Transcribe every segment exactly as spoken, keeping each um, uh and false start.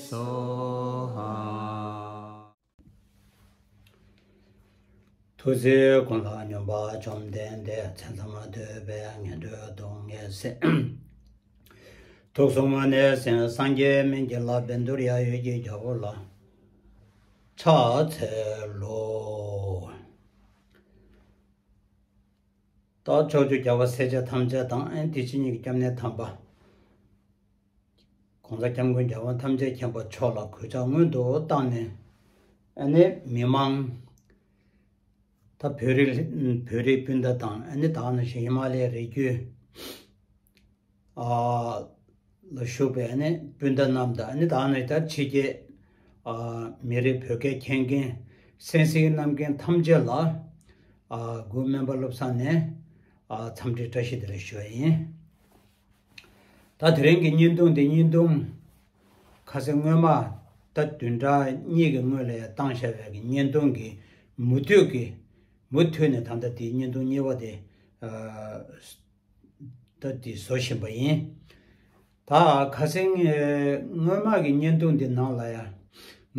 སོ་ཧ། ཐུགས་རྗེ་ཀུན་ལ་སྙོམས་པ་བཅོམ་ལྡན་འདས། མཚན་ཙམ་ལ་ལྟོས་པའི་ངན་འགྲོའི་སྡུག་བསྔལ་སེལ། དུག་གསུམ་མ་ནས་སེལ། སངས་རྒྱས་སྨན་གྱི་བླ། བཻ་ཌཱུརྱ་འོད་ཀྱི་རྒྱལ་པོ་ལ་ཕྱག་འཚལ་ལོ། ད་ཕྱོགས་བཅུའི་རྒྱལ་བ་སྲས་བཅས་ཐམས་ཅད་དང་། ཨེ་དེ་ཕྱི་གཉིས་ཀྱི་སྐྱབས་གནས་དམ་པ། གོང་ས་སྐྱབས་མགོན་རྒྱལ་བ་ཐམས་ཅད་མཁྱེན་པ་མཆོག་ལ་གུས་ཕྱག་སྔོན་དུ་བཏང་ནས། ཨ་ནི་མི་མང་། ད་བོད་རིགས་བོད་རིགས་སྤུན་ཟླ་དང་། ཨ་ནི་ད་ག་ནང་བཞིན་ཧི་མ་ལའི་རི་རྒྱུད། ཨ་ལ་བཞུགས་པའི་ཨ་ནི་སྤུན་ཟླ་རྣམས་དང་། ཨ་ནི་ད་ག་ནང་བཞིན་ད་ཕྱི་རྒྱལ། ཨ་མི་རིགས་བོད་སྐད་མཁྱེན་མཁན། གསན་གཟིགས་གནང་མཁན་ཐམས་ཅད་ལ། ཨ་གུ་སྨན་པ་བློ་བཟང་ནས། ཨ་འཚམས་འདྲི་བཀྲ་ཤིས་བདེ་ལེགས་ཞུ་བ་ཡིན། ད་དེ་རིང་གི་བརྙན་ཐུང་འདི། བརྙན་ཐུང་ཁ་སང་སྔོན་མ། ད་བདུན་ཕྲག་གཉིས་ཀྱི་སྔོན་ལ་བཏང་བཞག་པའི་གི་བརྙན་ཐུང་གི་མུ་མཐུད་ཀྱི། མུ་མཐུད་ནས་ད་ལྟ་དེའི་བརྙན་ཐུང་གཉིས་པ་དེ། ཨ་ད་དེ་བཟོ་བཞིན་པ་ཡིན། ད་ཁ་སང་སྔོན་མ་གི་བརྙན་ཐུང་འདི་ནང་ལ་ཡང་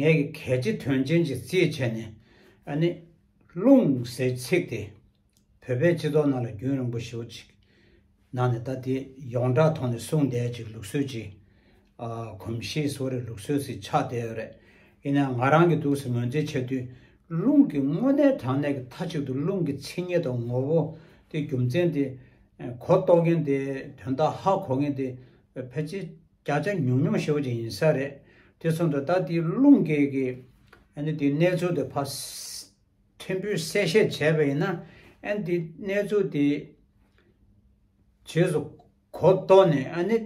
ངས་ཀྱི་གལ་ཆེ་དོན་ཆེན་ཅིག་རྩིས་བྱས་ནས། ཨ་ནི་རླུང་ཟེར་ཚིག་དེ། བོད་པའི་སྤྱི་ཚོགས་ནང་ལ་རྒྱུན་རིང་པོ་ཞེ་པོ་ཅིག་ནང་ནས་ད་དེ་ཡོངས་གྲགས་ཐོག་ནས་གསུངས་བསྡད་ཅིག་ལུགས་སྲོལ་ཅིག་ཨ་གོམས་གཤིས་བཟོ་རེད། ལུགས་སྲོལ་ཞིག་ཆགས་བསྡད་ཡོད་རེད། ཡིན་ནའང་ང་རང་གི་འདུག་སེ་ངོས་འཛིན་བྱེད་དུས། རླུང་གི་དངོས་གནས་དྲང་གནས་ཀྱི་མཐའ་གཅིག་ཏུ་རླུང་གི་མཚན་ཉིད་དང་ངོ་བོ་དེ། རྒྱུ་མཚན་དེ། གོ་རྟོགས་མཁན་དེ། དོན་དག་ཧ་གོ་མཁན་དེ་ཕལ་ཆེར་བརྒྱ་ཆ་ཉུང་ཉུང་ཞེ་པོ་ཅིག་ཡིན་ས་རེད། དེ་སོང་ཙང་ད་དེ་རླུང་གི་གི་ཨ་ནི་དེ་གནས་ཚུལ་དེ་ཕར་ཕྲན་བུ་གསལ་བཤད་བྱས་པ་ཡིན་ན། ཨ་ནི་དེ་གནས་ཚུལ་དེ་རྗེས་སུ་གོ་རྟོགས་ནས། ཨ་ནི་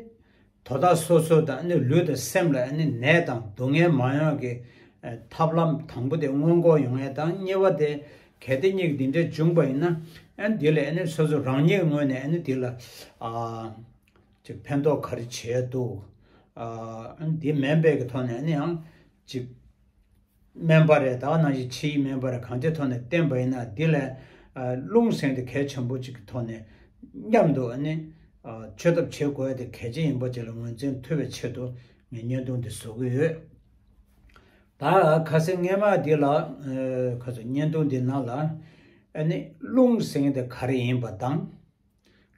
དོ་བདག་སོ་སོ་དང་། ཨ་ནི་ལུས་དང་སེམས་ལ་ཨ་ནི་ནད་དང་སྡུག་བསྔལ་མ་ཡོང་གི་ཐབས་ལམ། དང་པོ་དེ་སྔོན་འགོག་ཡོང་ཡས་དང་། གཉིས་པ་དེ་གལ་ཏེ་གཉིས་ཀྱི་འདི་འདྲ་བྱུང་པ་ཡིན་ན། ཨ་ནི་དེ་ལ་ཨ་ནི་སོ་སོ་རང་ཉིད་ངོས་ནས་ཨ་ནི་དེ་ལ་ཨ་ཅིག་ཕན་ཐོགས་ག་རེ་བྱས་འདུག་ཨ་ཨ་ནི་དེ་མིན་པའི་གི་ཐོག་ནས། ཨ་ནི་ཡང་ཅིག་སྨན་པ་རེད། ད་ག་ནང་བཞིན་ཕྱིའི་སྨན་པ་རེད། གང་ཅིའི་ཐོག་ནས་བསྟེན་པ་ཡིན་ན། འདི་ལ་ཨ་རླུང་ཟེར་དེ་གལ་ཆེན་པོ་ཅིག་གི་ཐོག་ནས་མཉམ་དུ་ཨ་ནི་ཨ་བཅོས་ཐབས་བྱེད་དགོས་ཡ་དེ་གལ་ཆེ་ཡིན་པ་ཅིག་ལ་ངོས་འཛིན་ཐུབ་པའི་ཆེད་དུ་ངས་བརྙན་ཐུང་འདི་བཟོ་གི་ཡོད། ད་ཁ་སང་སྔས་མ་འདི་ལ། ཨ་ཁ་སང་བརྙན་ཐུང་འདི་ནང་ལ་ཨ་ནི་རླུང་ཟེར་དེ་ག་རེ་ཡིན་པ་དང་།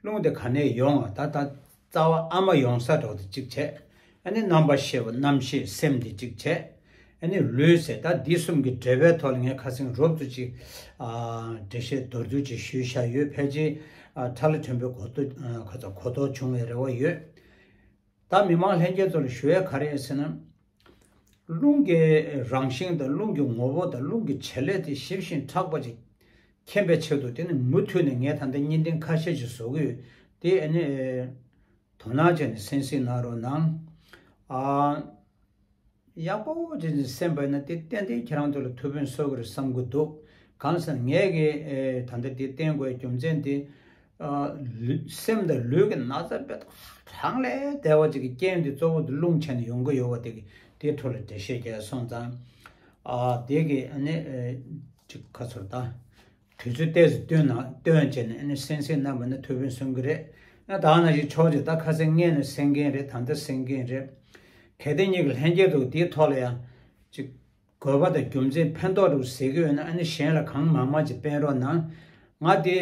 རླུང་དེ་ག་ནས་ཡོང་བ། ད་ད་རྩ་བ་ཨ་མ་ཡོང་ས་འདྲ་བོ་དེ་གཅིག་བྱས། ཨ་ནི་རྣམ་པར་ཤེས་པ། རྣམ་ཤེས་སེམས་དེ་གཅིག་བྱས། ཨ་ནི་ལུས་ཟེར། ད་འདི་གསུམ་གྱི་འབྲེལ་བའི་ཐོག་ལ་ངས་ཁ་སང་རོབ་ཙམ་ཅིག་ཨ་འགྲེལ་བཤད་མདོར་བསྡུས་ཅིག་ཞུས་བཞག་ཡོད། ཕལ་ཆེར་ཨ་ཕྲ་ལ་ཕྲན་བུ་གོ་རྟོགས། ཨ་ཁ་ཚ་གོ་རྟོགས་བྱུང་བའི་རེ་བ་ཡོད། ད་མི་མང་ལྷན་རྒྱས་ཚོ་ལ་ཞུ་ཡས་ག་རེ་ཡིན་ཟེར་ན། རླུང་གི་རང་བཞིན་དང་། རླུང་གི་ངོ་བོ་དང་། རླུང་གི་བྱེད་ལས་དེ་ཞིབ་ཞིང་ཕྲ་བ་ཅིག་མཁྱེན་པའི་ཆེད་དུ། དེ་ནི་མུ་མཐུད་ནས་ངས་ད་ལྟ་བརྙན་འཕྲིན་ཁ་ཤས་ཤིག་བཟོ་གི་ཡོད། དེ་ཨ་ནི་དོ་སྣང་བྱས་ནས་གསན་གཟིགས་གནང་རོགས་གནང་། ཨ་ཡག་པོ་བྱས་ནས་གསན་པ་ཡིན་ན། དེ་ཏན་ཏན་ཁྱེད་རང་ཚོ་ལ་ཐུགས་ཕན་གསོས་ཀྱི་རེད་བསམ་གྱི་འདུག་གང་ཟེར་ན་ངས་ཀྱི་ཨེ་ད་ལྟ་དེ་བསྟན་དགོས་རྒྱུ་མཚན་དེ། ཨ་ལུས་སེམས་དང་ལུས་ཀྱི་ན་ཚ་དཔེ་གྲང་ལས་བདེ་བ་ཅིག་གི་རྐྱེན་དེ་གཙོ་བོ་དེ་རླུང་བྱས་ནས་ཡོང་གི་ཡོད་པ་དེ་གི་དེའི་ཐོག་ལ་འགྲེལ་བཤད་རྒྱག་སོང་ཙང་། ཨ་དེ་གི་ཨ་ནི་ཨེ་ཅིག་ཁ་ཚོར་ད་དུས་ཚོད་ཏོག་ཙམ་བཏོན་ན། བཏོན་བྱས་ནས་ཨ་ནི་གསན་གཟིགས་གནང་བ་ན་ཐུགས་ཕན་གསོས་ཀྱི་རེད། ཨ་ད་ག་ནང་བཞིན་ཕྱོགས་གཅིག་ད་ཁ་སང་སྔས་ནས་གསན་མཁན་རེད། ད་ལྟ་གསན་མཁན་རེད། གལ་ཏེ་ཉིད་ཀྱི་ལྷན་རྒྱས་འདུག་དེའི་ཐོག་ལ་ཡང་ཅིག་དགོས་པ་དང་རྒྱུ་མཚན་ཕན་ཐོགས་འདུག་ཟེར་གྱི་ཡོད་ན། ཨ་ནི་གཞན་ལ་གང་མང་མང་ཅིག་སྤེལ་རོགས་གནང་། ང་དེ་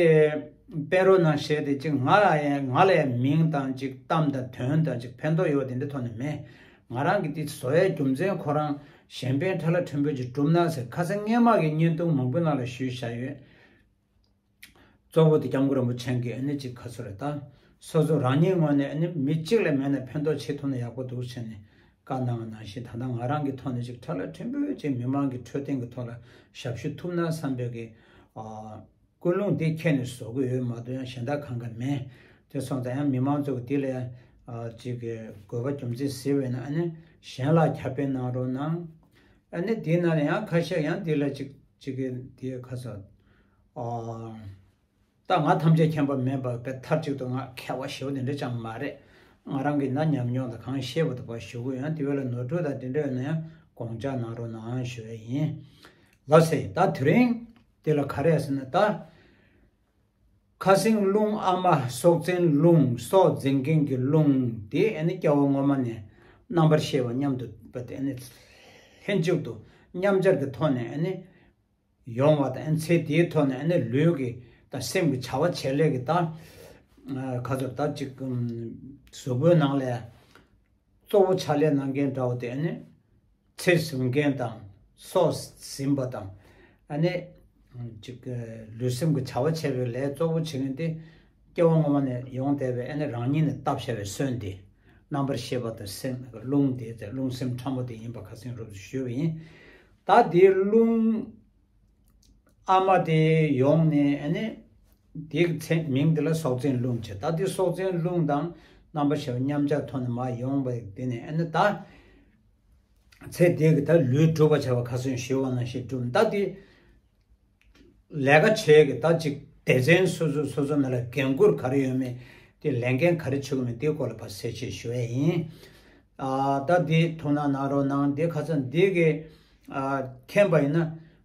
སྤེལ་རོགས་གནང་ཞེས་དེ་ཅིག་ང་ལ་ཡང་ང་ལ་ཡང་མིང་དང་ཅིག་གཏམ་དང་དོན་དང་ཅིག་ཕན་ཐོགས་ཡོད་པ་དེ་འདྲ་ཐོག་ནས་མེད། ང་རང་གི་དེ་བཟོ་ཡའི་རྒྱུ་མཚན་ཁོ་རང་གཞན་ཕན་ཕྲ་ལ་ཕྲན་བུ་ཅིག་སྒྲུབ་ན་ཟེར། ཁ་སང་སྔས་མ་གི་བརྙན་ཐུང་མང་པོའི་ནང་ལ་ཞུས་བཞག་ཡོད། གཙོ་བོ་དེ་སྐྱབས་མགོན་རིན་པོ་ཆེ་གིས་ཨ་ནི་ཅིག་ཁ་ཚོར་རེད། ད་སོ་སོ་རང་ཉིད་ངོས་ནས་ཨ་ནི་མི་གཅིག་ལས་མེད་ན་ཕན་ཐོགས་བྱེད་ཐུབ་ན་ཡག་པོ་འདུག་ཟེར་ནས་བཀའ་གནང་བ་ནང་བཞིན། ད་ལྟ་ང་རང་གི་ཐོག་ནས་ཅིག་ཕྲ་ལ་ཕྲན་བུ་ཅིག་མི་མང་གི་འཕྲོད་བསྟེན་གྱི་ཐོག་ལ་ཞབས་ཞུ་ཐུབ་ན་བསམ་པའི་གི་ཨ་ཀུན་སློང་འདི་འཁྱེར་ནས་བཟོ་གི་ཡོད་མ་གཏོགས་ཡང་གཞན་དག་གང་ག་མེད། དེ་སོང་ཙང་ཡང་མི་མང་ཚོ་གི་དེ་ལ་ཨ་ཅིག་གི་དགོས་པ་རྒྱུ་མཚན་གཟིགས་པས་ན། ཨ་ནི་གཞན་ལ་ཁྱབ་སྤེལ་གནང་རོགས་གནང་། ཨ་ནི་དེའི་ནང་ལ་ཡང་ཁ་ཤས་ཡང་དེ་ལ་ཅིག་ཅིག་གི་དེ་ཁ་ཚོར། ཨ་ད་ང་ཐམས་ཅད་མཁྱེན་པ་མིན་པ་དཔེ་མཐའ་གཅིག་ཏུ་ང་མཁས་པ་ཞེ་པོ་དེ་འདྲ་ཅང་མ་རེད། ང་རང་གིས་ན་ཉམས་མྱོང་དང་གང་ཤེས་པ་དེ་ཕར་ཞུ་གི་ཡོད། དེ་བས་ལ་ནོར་འཁྲུལ་དང་དེ་འདྲ་ཡོད་ན་ཡང་དགོངས་འཇགས་གནང་རོགས་གནང་ཞུ་ཡས་ཡིན། ལགས་སེ། ད་དེ་རིང་དེ་ལ་ག་རེ་ཟེར་ན། ད་ཁ་སེང་རླུང་ཨ་མ། སྲོག་འཛིན་རླུང་། སྲོག་འཛིན་མཁན་གྱི་རླུང་དེ་ཨ་ནི་སྐྱེ་བ་སྔོན་མ་ནས་ རྣམ་པར་ཤེས་པ་མཉམ་དུ་པ་དེ་ཨ་ནི་ལྷན་ཅིག་ཏུ་མཉམ་སྦྱར་གྱི་ཐོག་ནས་ཨ་ནི་ཡོང་བ་དང་། ཨ་ནི་ཚེ་དེའི་ཐོག་ནས་ཨ་ནི་ལུས་ཀྱི་དང་སེམས་ཀྱི་བྱ་བ་བྱེད་ལས་ཀྱི་དང་། ཁ་ཚུར་ད་ཅིག་གཟུགས་པོའི་ནང་ལས་གཙོ་བོ་ཕྱག་ལས་གནང་མཁན་འདྲ་བོ་དེ་ཨ་ནི་ཚེ་ཟིན་མཁན་དང་། སྲོག་ཟིན་པ་དང་། ཨ་ནི་ཅིག་ལུས་སེམས་ཀྱི་བྱ་བ་བྱེད་པའི་ལས་གཙོ་བོ་བྱེད་མཁན་དེ་སྐྱེ་བ་སྔོན་མ་ནས་ཡོང་བསྡད་པའི་ཨ་ནི་རང་ཉིད་ནས་བཏབ་བཞག་པའི་སོན་དེ། རྣམ་པར་ཤེས་པ་དང་སེམས་རླུང་དེ་རླུང་སེམས་ཕྲ་མོ་དེ་ཡིན་པ་ཁ་སང་རོབ་ཏུ་ཞུས་པ་ཡིན། ད་དེའི་རླུང་ཨ་མ་དེ་ཡོང་ནས་ཨ་ནི་དེའི་མཚན་མིང་དེ་ལ་སྲོག་འཛིན་རླུང་བྱས། ད་དེ་སྲོག་འཛིན་རླུང་དང་རྣམ་པར་ཤེས་པ་མཉམ་སྦྱར་ཐོག་ནས་མར་ཡོང་བ་དེ་ནས་ཨ་ནི་ད་ཚེ་འདས་ཀྱི་ད་ལུས་སྒྲུབ་པར་བྱ་བ་ཁ་སང་ཞུས་པ་ནང་བཞིན་སྒྲུབ། ད་དེ་ལས་ཀ་བྱེད་ཀྱི་ད་ཅིག་སྡེ་ཚན་སོ་སོ་སོ་སོ་ནང་ལ་འགན་འཁུར་ག་རེ་ཡོད་མེད། དེ་ལས་འགན་ག་རེ་བྱེད་དགོས་མེད། དེའི་སྐོར་ལ་ཕར་གསལ་བཤད་ཞུ་ཡས་ཡིན། ཨ་ད་འདི་ཐུགས་སྣང་གནང་རོགས་གནང་། འདི་ཁ་སང་འདི་གི་ཨ་མཁྱེན་པ་ཡིན་ན་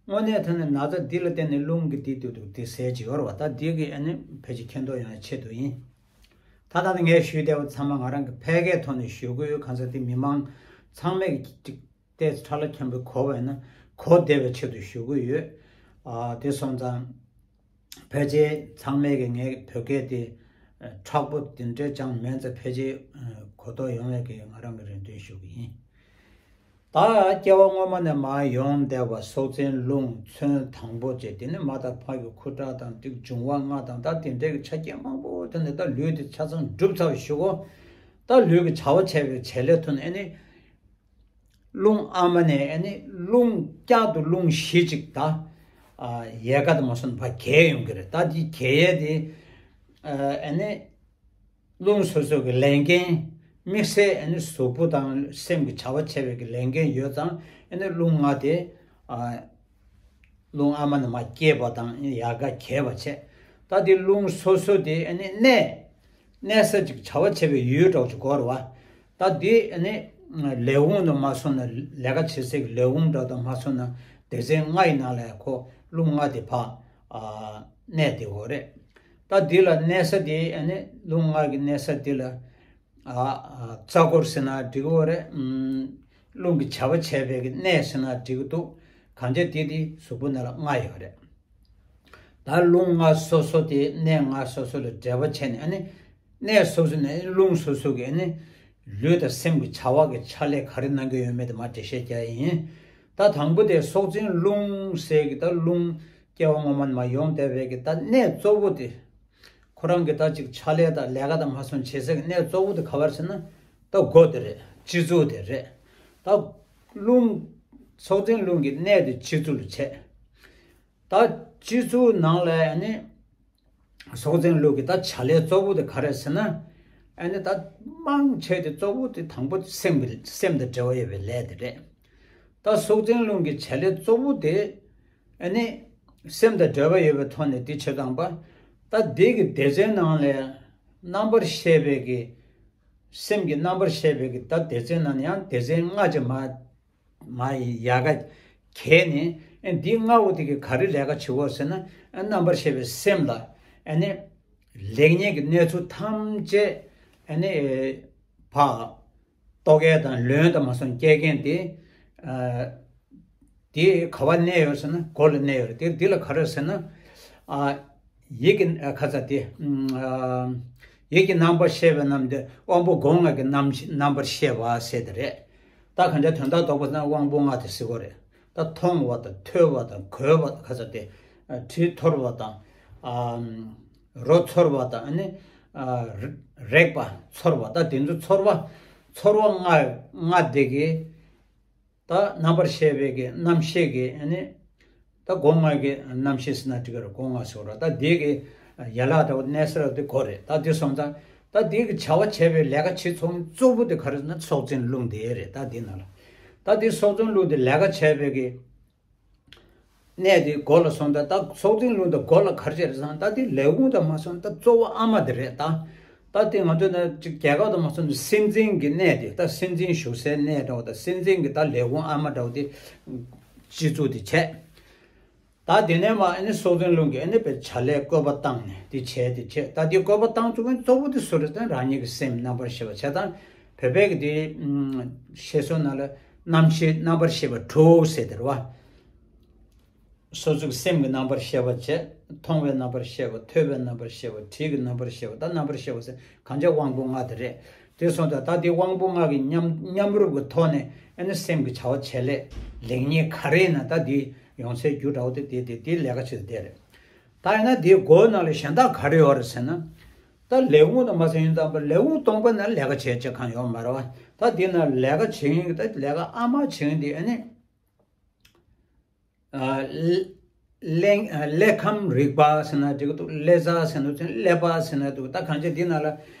དངོས་གནས་ཐོག་ནས་ན་ཚ་འདི་ལ་བརྟེན་ནས་རླུང་གི་འདི་འདུག་འདུག་འདི་ཟེར་གྱི་ཡོད་རེད་བ། ད་འདི་གི་ཨ་ནི་ཕལ་ཆེར་མཁྱེན་རྟོགས་ཡོང་ཡ་ཆེད་དུ་ཡིན། ད་ལྟ་ནི་ངས་ཞུས་བསྡད་པ་ཚང་མ་ང་རང་གི་ཕལ་སྐད་ཐོག་ནས་ཞུ་གི་ཡོད། གང་ཟེར་དེ་མི་མང་ཚང་མས་ཀྱི་ཏོག་ཙམ་ཕྲ་ལ་མཁྱེན་པའི་གོ་བ་ཡིན་ན་གོ་བདེ་བའི་ཆེད་དུ་ཞུ་གི་ཡོད། ཨ་དེ་སོང་ཙང་ཕལ་ཆེར་ཚང་མས་ཀྱི་ངའི་བོད་སྐད་དེ་ཨ་མཁྲེགས་པོ་དེ་འདྲས་ཅང་མིན་ཙང་ཕལ་ཆེར་ཨ་གོ་རྟོགས་ཡོང་བའི་གི་ང་རང་གི་རེ་འདུན་ཞུ་གི་ཡིན། ད་སྐྱེ་བ་སྔོན་མ་ནས་མར་ཡོང་བསྡད་པ་སྲོག་འཛིན་རླུང་ཚན་དང་པོ་བྱས། དེ་ནས་མ་དང་ཕ་གི་ཁུ་ཁྲག་དང་དེ་འབྱུང་བ་ལྔ་དང་ད་དེ་འདྲའི་གི་ཆ་རྐྱེན་མང་པོ་དེ་ནས་ད་ལུས་དེ་ཆ་ཚང་འགྲུབ་ཚར་བའི་གཞུག་གུ། ད་ལུས་ཀྱི་བྱ་བ་བྱས་པའི་བྱེད་ལས་ཐོག་ནས་ཨ་ནི་རླུང་ཨ་མ་ནས་ཨ་ནི་རླུང་བསྐྱར་དུ་རླུང་བཞི་ཅིག་ད་ཨ་ཡལ་ག་དུ་མ་སོང་ཕར་གྱེས་ཡོང་གི་རེད། ད་དེ་གྱེས་ཡས་དེ་ཨ་ནི་རླུང་སོ་སོ་གི་ལས་འགན་དམིགས་བསལ་ཨ་ནི་གཟུགས་པོ་དང་སེམས་ཀྱི་བྱ་བ་བྱེད་པའི་གི་ལས་འགན་ཡོད་ཙང་ཨ་ནི་རླུང་ལྔ་དེ་ཨ་རླུང་ཨ་མ་ནས་མར་སྐྱེས་པ་དང་ཡལ་ག་གྱེས་པ་བྱས། ད་དེ་རླུང་སོ་སོ་དེ་ཨ་ནི་གནས་གནས་ས་ཅིག་བྱ་བ་བྱེད་པའི་ཡུལ་འདྲ་བོ་ཅིག་དགོས་རེད་བ། ད་དེ་ཨ་ནི་ལས་ཁུངས་དུ་མ་སོང་ན་ལས་ཀ་བྱེད་སའི་གི་ལས་ཁུངས་འདྲ་དུ་མ་སོང་ན་སྡེ་ཚན་ལྔ་ཡི་ནང་ལ་ཁོ་རླུང་ལྔ་དེ་ཕར་ཨ་གནས་དེ་དགོས་རེད། ད་དེ་ལ་གནས་ས་དེ་ཨ་ནི་རླུང་ལྔ་གི་གནས་ས་དེ་ལ་ཨ་ཨ་རྩ་འཁོར་ཟེར་ན་འགྲིག་གི་ཡོད་རེད། ཨམ་རླུང་གི་བྱ་བ་བྱས་པའི་གི་གནས་ཟེར་ན་འགྲིག་གི་འདུག་གང་ཅི་དེ་དེ་གཟུགས་པོ་ནང་ལ་ལྔ་ཡོད་རེད། ད་རླུང་ལྔ་སོ་སོ་དེ་གནས་ལྔ་སོ་སོ་ལ་འབྲེལ་བ་བྱས་ནས་ཨ་ནི་གནས་སོ་སོ་ནས་རླུང་སོ་སོ་གི་ཨ་ནི་ལུས་དང་སེམས་ཀྱི་བྱ་བ་གི་ཕྱག་ལས་ག་རེ་གནང་གི་ཡོད་མེད་དེ་མར་འགྲེལ་བཤད་རྒྱག་ཡིན། ད་དང་པོ་དེ་སྲོག་འཛིན་རླུང་ཟེར་གི་ད་རླུང་སྐྱེ་བ་སྔོན་མ་ནས་མར་ཡོང་བསྡད་པའི་གི་ད་གནས་གཙོ་བོ་དེ། ཁོ་རང་གི་ད་ཅིག་ཕྱག་ལས་དང་ལས་ཀ་དང་མ་སོང་བྱེད་སའི་གནས་གཙོ་བོ་དེ་ག་བར་ཟེར་ན་ད་མགོ་དེ་རེད། སྤྱི་གཙུག་དེ་རེད། ད་རླུང་སྲོག་འཛིན་རླུང་གི་གནས་དེ་སྤྱི་གཙུག་ལ་བྱས། ད་སྤྱི་གཙུག་ནང་ལ་ཨ་ནི་སྲོག་འཛིན་རླུང་གི་ད་བྱ་ལས་གཙོ་བོ་དེ་ག་རེ་ཟེར་ན། ཨ་ནི་ད་མང་ཆེ་དེ་གཙོ་བོ་དེ་དང་པོ་དེ་སེམས་ཀྱི་སེམས་དང་འབྲེལ་བ་ཡོད་པའི་ལས་དེ་རེད། ད་སྲོག་འཛིན་རླུང་གི་བྱ་ལས་གཙོ་བོ་དེ་ཨ་ནི་སེམས་དང་འབྲེལ་བ་ཡོད་པའི་ཐོག་ནས་དེ་བྱེད་དང་པ། ད་དེ་གི་སྡེ་ཚན་ནང་ལས་རྣམ་པར་ཤེས་པའི་གི་སེམས་ཀྱི་རྣམ་པར་ཤེས་པའི་གི་ད་སྡེ་ཚན་ནང་ནས་ཡང་སྡེ་ཚན་ལྔ་ཅིག་མ་མ་ཡལ་ག་གྱེས་ནས་ཨ་འདི་ལྔ་བོ་དེ་གི་ག་རེ་ལས་ཀ་བྱེད་དགོས་ཟེར་ན། ཨ་རྣམ་པར་ཤེས་པའི་སེམས་ལ་ཨ་ནི་ལེགས་ཉེས་ཀྱི་གནས་ཚུལ་ཐམས་ཅད་ཨ་ནི་ཕར་རྟོག་གེ་དང་ལོན་དང་མ་སོང་སྐྱེ་མཁན་དེ། ཨ་དེ་ག་བ་གནས་ཡོད་ཟེར་ན་མགོ་ལ་གནས་ཡོད་རེད། དེ་འདི་ལ་ག་རེ་ཟེར་ན། ཨ་ཡིད་ཀྱི་ཨ་ཁ་ཚ་དེ་ཨ་ཡིད་ཀྱི་རྣམ་པར་ཤེས་པའི་རྣམ་དེ་དབང་པོ་སྒོ་ལྔ་གི་རྣམ་རྣམ་པར་ཤེས་པ་ཟེར་དེ་རེད། ད་གང་ཅི་དོན་དག་རྡོག་པ་ཟེར་ན་དབང་པོ་ལྔ་དེ་ཟེར་གོ་རེད། ད་མཐོང་བ་དང་ཐོས་པ་དང་གོས་པ་ཁ་ཚ་དེ་ཨ་དྲི་ཐོར་བ་དང་ཨ་རོ་ཚོར་བ་དང་ཨ་ནི་ཨ་རེག་པ་ཚོར་བ། ད་དེ་ཚོ་ཚོར་བ་ཚོར་བ་ལྔ་ལྔ་དེ་གི་ད་རྣམ་པར་ཤེས་པའི་གི་རྣམ་ཤེས་ཀྱི་ཨ་ནི་ད་སྒོ་ལྔ་གི་རྣམ་ཤེས་ཟེར་ན་འགྲིག་གི་རེད། སྒོ་ལྔ་ཟེར་བ་རེད། ད་དེ་གི་ཡན་ལག་འདྲ་བོ་གནས་ས་ར་དེ་གོ་རེད། ད་དེ་སོང་ཙང་ད་དེ་གི་བྱ་བ་བྱས་པའི་ལས་ཀ་བྱེད་ཚོགས་གཙོ་བོ་དེ་ག་རེ་ཟེར་ན་སྲོག་འཛིན་རླུང་དེ་རེད། ད་དེ་ནང་ལ་ད་དེ་སྲོག་འཛིན་རླུང་དེ་ལས་ཀ་བྱས་པའི་གི་གནས་དེ་མགོ་ལ་སོང་ད། ད་སྲོག་འཛིན་རླུང་དེ་མགོ་ལ་ག་རེ་བྱས་རེད་ཟེར་ན། ད་དེ་ལས་ཁུངས་དང་མ་སོང་ད་གཙོ་བོ་ཨ་མ་དེ་རེད་ད། ད་དེ་ང་ཚོ་ནི་ཅིག་རྒྱལ་ཁབ་དང་མ་སོང་ནི་སྲིད་འཛིན་གྱི་གནས་དེ། ད་སྲིད་འཛིན་བཞུགས་སའི་གནས་འདྲ་བོ་ད་སྲིད་འཛིན་གྱི་ད་ལས་ཁུངས་ཨ་མ་འདྲ་བོ་དེ་སྤྱི་གཙུག་དེ་བྱས། ད་དེ་ནས་མ་ཨ་ནི་སྲོག་འཛིན་རླུང་གིས་ཨ་ནི་བྱ་ལས་བཀོད་པ་བཏང་ནས་དེ་བྱས་དེ་བྱས། ད་དེ་བཀོད་པ་བཏང་བཅུག་མཁན་གཙོ་བོ་དེ་སུ་རེད་ཟེར་ན་རང་ཉིད་ཀྱི་སེམས་རྣམ་པར་ཤེས་པ་བྱས་དང་། བོད་པའི་གི་དེ་ཨམ་བཤད་སྲོལ་ནང་ལ་རྣམ་ཤེས་རྣམ་པར་ཤེས་པ་དྲུག་ཟེར་དེ་རེད་བ། སོ་སོའི་སེམས་ཀྱི་རྣམ་པར་ཤེས་པ་བྱས། མཐོང་བའི་རྣམ་པར་ཤེས་པ། ཐོས་པའི་རྣམ་པར་ཤེས་པ། དྲི་གི་རྣམ་པར་ཤེས་པ། ད་རྣམ་པར་ཤེས་པ་ཟེར་གང་བྱས་དབང་པོ་ལྔ་དེ་རེད། དེ་སོང་ཙང་ད་དེ་དབང་པོ་ལྔ་གི་མཉམ་མཉམ་རུབ་ཀྱི་ཐོག་ནས་ཨ་ནི་སེམས་ཀྱི་བྱ་བ་བྱེད་ལས་ལེགས་ཉེས་ག་རེ་ཡིན་ན་ད་དེ་ཡོང་སའི་རྒྱུ་འདྲ་བོ་དེ་དེ་དེ་དེ་ལས་ཀ་བྱེད་དེ་རེད། ད་ཡིན་ན་དེའི་སྒོ་ནང་ལ་གཞན་དག་ག་རེ་ཡོད་རེད་ཟེར་ན། ད་ལས་ཁུངས་དང་མ་ཟིན་ཡིན་དང་པ་ལས་ཁུངས་སྟོང་པ་ན་ལས་ཀ་བྱེད་ཅེས་གང་ཡོད་མ་རེད་བ། ད་དེ་ན་ལས་ཀ་བྱེད་ཡིན་གྱི་ད་ལས་ཀ་ཨ་མ་བྱེད་ཡིན་དེ་ཨ་ནི། ཨ་ལས་ལས་ཁམས་རིག་པ་ཟེར་ན་འགྲིག་གི་འདུག་ཀླད་རྩ་ཟེར་ན་འདུག་ཀླད་པ་ཟེར་ན་འདུག་ད་གང་ཅི་འདི་ནང་ལ་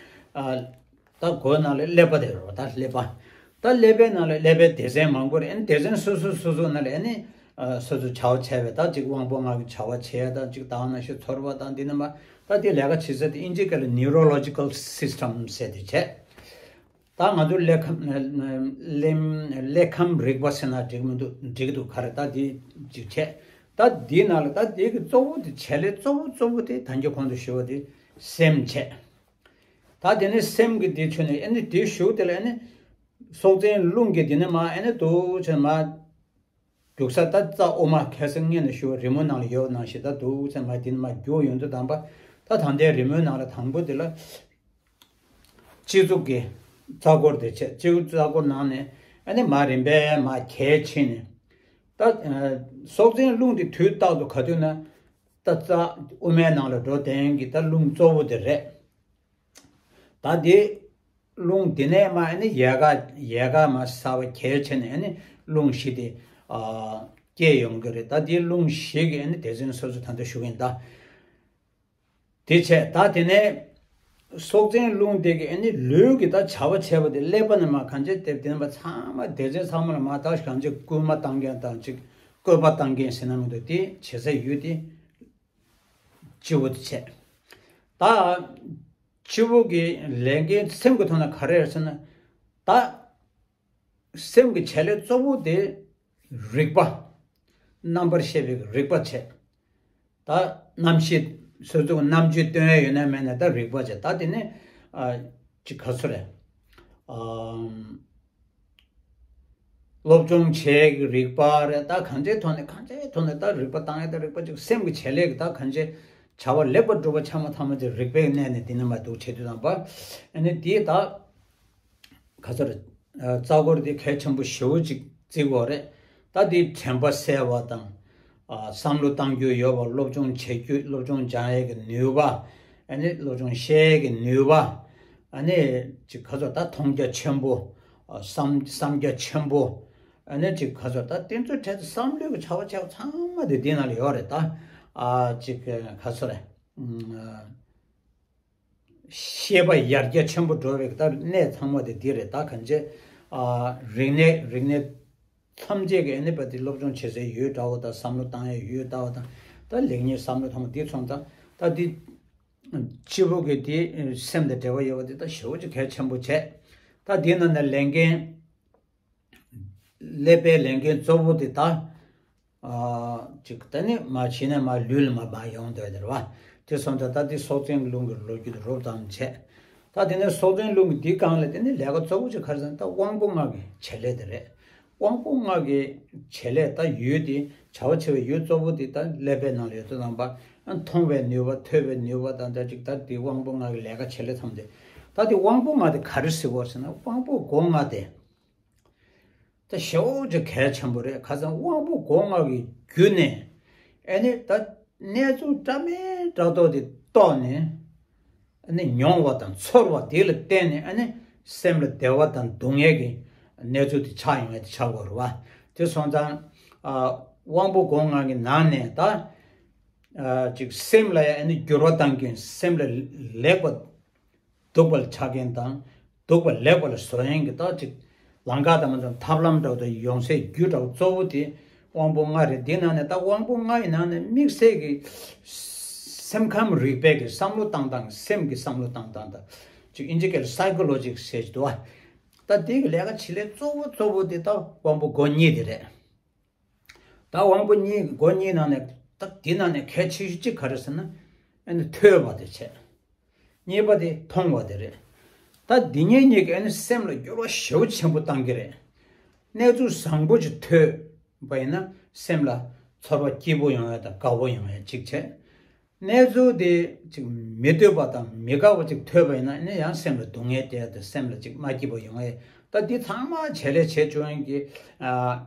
ཨ་ད་གོ་ནང་ལ་ཀླད་པ་དེ་རེད་བ། ད་ཀླད་པ། ད་ཀླད་པའི་ནང་ལ་ཀླད་པའི་སྡེ་ཚན་མང་པོ་རེད། ཨ་ནི་སྡེ་ཚན་སོ་སོ་སོ་སོ་ནང་ལ་ཨ་ནི་ཨ་སོ་སོ་བྱ་བ་བྱས་པའི་ད་ཅིག་དབང་པོ་ལྔ་གི་བྱ་བ་བྱས། ད་ཅིག་ད་ནང་བཞིན་ཚོར་བ་དང་འདི་ནི་མ་ད་དེ་ལས་ཀ་བྱེད་ས་དེ་ཨིན་ཇི་སྐད་ལ་neurological system ཟེར་དེ་བྱས། ད་ང་ཚོ་ཀླད་ཁམས་ཀླད་ཀླད་ཁམས་རིག་པ་ཟེར་ན་འགྲིག་མི་འདུག་འགྲིག་གི་འདུག་ག་རེ་ད་དེ་ཅིག་བྱས། ད་འདི་ནང་ལ་ད་དེ་གི་གཙོ་བོ་དེ་བྱེད་ལས་གཙོ་བོ་གཙོ་བོ་དེ་ད་གིན་གོང་དུ་ཞུས་པ་དེ་སེམས་བྱས། ད་དེ་ནས་སེམས་ཀྱི་དེ་ཆོས་ནས་ཨ་ནི་དེ་ཞུ་དེ་ལ་ཨ་ནི་སྲོག་འཛིན་རླུང་གི་དེ་ནས་མ་ཨ་ནི་འདུག་ཆེ་མ་རྒྱུག་ས་ད་རྩ་དབུ་མ་ཁ་སང་སྔོན་ནས་ཞུ་བ་རི་མོ་ནང་ལ་ཡོད་ནང་བཞིན་ད་འདུག་ཚེ་མ་དེ་ནས་མ་རྒྱུག་ཡོང་དུས་དང་པ་ད་ད་ལྟའི་རི་མོའི་ནང་ལ་དང་པོ་དེ་ལ་སྤྱི་གཙུག་གི་རྩ་འཁོར་དེ་བྱས། སྤྱི་གཙུག་རྩ་འཁོར་ནང་ནས་ཨ་ནི་མ་རིམ་པས་མ་གྱེས་ཕྱིན་ནས་ད་སྲོག་འཛིན་རླུང་དེ་དུས་རྟག་ཏུ་ག་དུས་ན་ད་རྩ་དབུ་མའི་ནང་ལ་འགྲོ་བསྟན་གྱི་ད་རླུང་གཙོ་བོ་དེ་རེད། ད་དེ་རླུང་དེ་ནས་མ་ཨ་ནི་ཡལ་ག་ཡལ་ག་མ་གསར་པ་གྱེས་བྱས་ནས་ཨ་ནི་རླུང་བཞི་དེ་ཨ་སྐྱེས་ཡོང་གི་རེད། ད་དེ་རླུང་བཞི་གི་ཨ་ནི་སྡེ་ཚན་སོ་སོ་ད་ལྟ་ཞུ་གི་ཡིན་ད། དེ་བྱས་ད་དེ་ནས་སྲོག་འཛིན་རླུང་དེ་གི་ཨ་ནི་ལུས་ཀྱི་ད་བྱ་བ་བྱས་པ་དེ་ཀླད་པ་ནས་མ་གང་བྱས་དེ་བདེན་པ་ཚང་མ་སྡེ་ཚན་ཚང་མ་ལ་མ་ད་གང་བྱས་སྐུལ་མ་བཏང་མཁན་དང་ཅིག་བཀོད་པ་བཏང་མཁན་ཟེར་ན་མི་འདུག་དེ་བྱེད་ས་ཡུལ་དེ་སྤྱི་བོ་དེ་བྱས། ད་སྤྱི་བོ་གི་ལས་འགན་སེམས་ཀྱི་ཐོག་ན་ག་རེ་རེད་ཟེར་ན། ད་སེམས་ཀྱི་བྱེད་ལས་གཙོ་བོ་དེ་རིག་པ། རྣམ་པར་ཤེས་པའི་རིག་པ་བྱས། ད་རྣམ་ཤེས་སོ་སོ་རྣམ་དཔྱོད་སྟོན་ཡ་ཡོད་ན་མེད་ན་ད་རིག་པ་བྱས། ད་དེ་ནས་ཨ་ཅིག་ག་ཚོད་རེད། ཨམ། སློབ་སྦྱོང་བྱེད་ཀྱི་རིག་པ་རེད། ད་གང་ཅིའི་ཐོག་ནས་གང་ཅིའི་ཐོག་ནས་ད་རིག་པ་བཏང་ཡ་ད་རིག་པ་ཅིག་སེམས་ཀྱི་བྱེད་ལས་ཀྱི་ད་གང་ཅི་བྱ་བ་ལེགས་པར་སྒྲུབ་པ་ཆ་མ་ཐམས་ཅད་རིག་པའི་གནས་ནས་འདི་ནས་མ་འདུག་བྱེད་དུས་དང་པ། ཨ་ནི་དེ་ད་ག་ཚོད་རེད། རྩ་འཁོར་དེ་གལ་ཆེན་པོ་ཞེ་པོ་ཅིག་བརྩི་དགོས་རེད། ད་དེ་དྲན་པ་གསལ་བ་དང་། ཨ་བསམ་བློ་གཏང་རྒྱུ་ཡོད་པ། སློབ་སྦྱོང་བྱེད་རྒྱུ། སློབ་སྦྱོང་སྦྱང་ཡས་ཀྱི་ནུས་པ། ཨ་ནི་སློབ་སྦྱོང་ཤེས་ཡས་ཀྱི་ནུས་པ། ཨ་ནི་ཅིག་ག་ཚོད་ད་མཐོང་རྒྱ་ཆེན་པོ། ཨ་བསམ་བསམ་རྒྱ་ཆེན་པོ། ཨ་ནི་ཅིག་ག་ཚོད་ད་དེ་ཚོའི་གྲས་དུ་བསམ་བློའི་གི་བྱ་བ་བྱས་པ་ཚང་མ་དེ་འདི་ནང་ལ་ཡོད་རེད་ད། ཨ་ཅིག་ག་ཚོད་རེད། ཤེས་པ་ཡར་རྒྱས་ཆེན་པོ་འགྲོ་བའི་ད་གནས་ཚང་མ་དེ་འདི་རེད། ད་གང་ཅི་ཨ་རིག་གནས་རིག་གནས་ཐམས་ཅད་ཀྱི་ཨ་ནི་པ་དེ་སློབ་སྦྱོང་བྱེད་སའི་ཡུལ་འདྲ་བོ་དང་བསམ་བློ་བཏང་ཡའི་ཡུལ་འདྲ་བོ་དང་། ད་ལེགས་ཉེས་བསམ་བློ་ཐོག་མ་འདི་ཚོ་དང་། ད་འདི་སྤྱི་བོ་གི་དེ་སེམས་དང་འབྲེལ་བ་ཡོད་པ་དེ་ད་ཞེ་པོ་ཅིག་གལ་ཆེན་པོ་བྱས། ད་འདི་ནང་ནས་ལས་འགན། ཀླད་པའི་ལས་འགན་གཙོ་བོ་དེ་ད། ཨ་ཅིག་ད་ནི་མ་བྱས་ན་མ་ལུས་ལ་མ་མ་ཡོང་འདོད་དེ་རེད་བ། དེ་སོང་ཙང་ད་འདི་སྲོག་འཛིན་རླུང་གི་ལོ་རྒྱུས་དེ་རོབ་ཙམ་བྱས། ད་དེ་ནས་སྲོག་འཛིན་རླུང་གི་འདི་སྒང་ལ་དེ་ནི་ལས་ཀ་གཙོ་བོ་ཅིག་ག་རེ་ཟེར་ན་ད་དབང་པོ་ལྔ་གི་བྱེད་ལས་དེ་རེད། དབང་པོ་ལྔ་གི་བྱེད་ལས་ད་ཡུལ་དེ་བྱ་བ་བྱེད་པའི་ཡུལ་གཙོ་བོ་དེ་ད་ཀླད་པའི་ནང་ལ་ཡོད་དུས་ཙམ་པ། མཐོང་བའི་ནུས་པ། ཐོས་པའི་ནུས་པ་དང་ད་ཅིག་ད་དེ་དབང་པོ་ལྔ་གི་ལས་ཀ་བྱེད་ལས་ཐམས་ཅད། ད་དེ་དབང་པོ་ལྔ་དེ་ག་རེ་ཟེར་བ་ཟེར་ན་དབང་པོ་སྒོ་ལྔ་དེ། ད་ཞེ་པོ་ཅིག་གལ་ཆེན་པོ་རེད། ཁ་སང་དབང་པོ་སྒོ་ལྔ་གི་བརྒྱུད་ནས་ཨ་ནི་ད་གནས་ཚུལ་འདྲ་མིན་འདྲ་མདོག་དེ་རྟོགས་ནས་ཨ་ནི་མྱོང་བ་དང་ཚོར་བ་དེ་ལ་བརྟེན་ནས་ཨ་ནི་སེམས་ལ་བདེ་བ་དང་སྡུག་བསྔལ་གྱི་གནས་ཚུལ་དེ་ཆགས་ཡོང་ཡ་དེ་ཆགས་དགོས་རེད་བ། དེ་སོང་ཙང་ཨ་དབང་པོ་སྒོ་ལྔ་གི་ནང་ནས་ད་ཨ་ཅིག་སེམས་ལ་ཡ་ཨ་ནི་འགྱུར་བ་གཏང་མཁན། སེམས་ལ་ལེགས་པ་སྡུག་པ་ལ་ཆགས་མཁན་དང་། སྡུག་པ་ལེགས་པ་ལ་བཟོ་ཡོང་གི་ད་ཅིག་ལམ་ཁ་དང་མ་འཛོམས་ཐབས་ལམ་འདྲ་བོ་དང་ཡོང་སའི་རྒྱུ་འདྲ་བོ་གཙོ་བོ་དེ་དབང་པོ་ལྔ་རེད། འདི་ནང་ནས་ད་དབང་པོ་ལྔ་ཡི་ནང་ནས་དམིགས་བསལ་གྱི་སེམས་ཁམས་རིག་པའི་གི་བསམ་བློ་བཏང་སྟངས། སེམས་ཀྱི་བསམ་བློ་བཏང་སྟངས་དང་ཅིག་ཨིན་ཇི་སྐད་ལ་སའི་ཀོ་ལོ་ཇི་ཟེར་གྱི་འདུག་བ། ད་དེ་གི་ལས་ཀ་བྱེད་ལས་གཙོ་བོ་གཙོ་བོ་དེ་ད་དབང་པོ་སྒོ་གཉིས་དེ་རེད། ད་དབང་པོ་གཉིས་སྒོ་གཉིས་ནང་ནས་ད་དེ་ནང་ནས་གལ་ཆེ་ཤོས་གཅིག་ག་རེ་ཟེར་ན་ཨ་ནི་ཐོས་པ་དེ་བྱས། གཉིས་པ་དེ་མཐོང་བ་དེ་རེད། ད་འདི་གཉིས་གཉིས་ཀྱིས་ཨ་ནི་སེམས་ལ་འགྱུར་བ་ཞེ་པོ་ཆེན་པོ་བཏང་གི་རེད། གནས་ཚུལ་བཟང་པོ་ཅིག་ཐོས་པ་ཡིན་ན་སེམས་ལ་ཚོར་བ་སྐྱིད་པོ་ཡོང་ཡ་དང་དགའ་པོ་ཡོང་ཡ་གཅིག་བྱས། གནས་ཚུལ་དེ་ཅིག་མི་འདོད་པ་དང་མི་དགའ་བ་ཅིག་ཐོས་པ་ཡིན་ན་ཨ་ནི་ཡང་སེམས་ལ་སྡུག་བསྔལ་སྟེར་ཡ་དང་སེམས་ལ་ཅིག་མ་སྐྱིད་པ་ཡོང་ཡ། ད་འདི་ཚང་མ་བྱེད་ལས་བྱེད་བཅུག་ཡིན་གྱི། ཨ།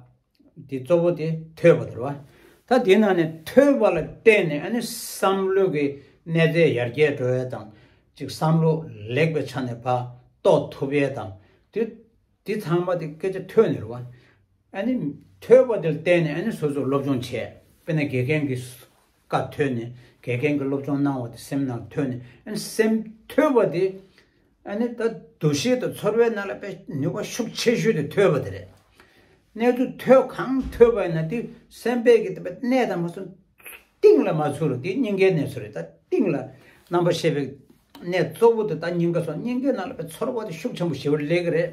འདི་གཙོ་བོ་དེ་ཐོས་པ་དེ་རེད་བ། ད་དེའི་ནང་ནས་ཐོས་པ་ལ་བརྟེན་ནས་ཨ་ནི་བསམ་བློ་གི་གནས་ཚད་ཡར་རྒྱས་འགྲོ་ཡ་དང་། ཅིག་བསམ་བློ་ལེགས་པའི་ཆ་ནས་ཕར་རྟོགས་ཐུབ་ཡ་དང་། དེ་དེ་ཚང་མ་དེ་སྐད་ཆ་ཐོས་ནས་རེད་བ། ཨ་ནི་ཐོས་པ་དེ་ལ་བརྟེན་ནས་ཨ་ནི་སོ་སོ་སློབ་སྦྱོང་བྱས། དཔེར་ན་དགེ་རྒན་གྱི་བཀའ་ཐོས་ནས་དགེ་རྒན་གྱི་སློབ་སྦྱོང་གནང་བ་དེ་སེམས་ནང་ཐོས་ནས་ཨ་ནི་སེམས་ཐོས་པ་དེ། ཨ་ནི་ད་འདུ་ཤེས་དང་ཚོར་བའི་ནང་ལ་དཔེ་ནུས་པ་ཤུགས་ཆེ་ཤོས་དེ་ཐོས་པ་དེ་རེད། གནས་ཚུལ་ཐོས་གང་ཐོས་པ་ཡིན་ན་དེ་སེམས་པའི་གི་དཔེ་གནས་དང་མ་སོང་གཏིང་ལ་མ་ཚུད་རུང་དེ་སྙིང་གའི་གནས་ཚུལ་རེད། ད་གཏིང་ལ་རྣམ་པར་ཤེས་པའི་གནས་གཙོ་བོ་དེ་ད་སྙིང་ག་སོང་། སྙིང་གའི་ནང་ལ་དཔེ་ཚོར་བ་དེ་ཤུགས་ཆེན་པོ་ཞེ་པོ་སླེབས་གི་རེད།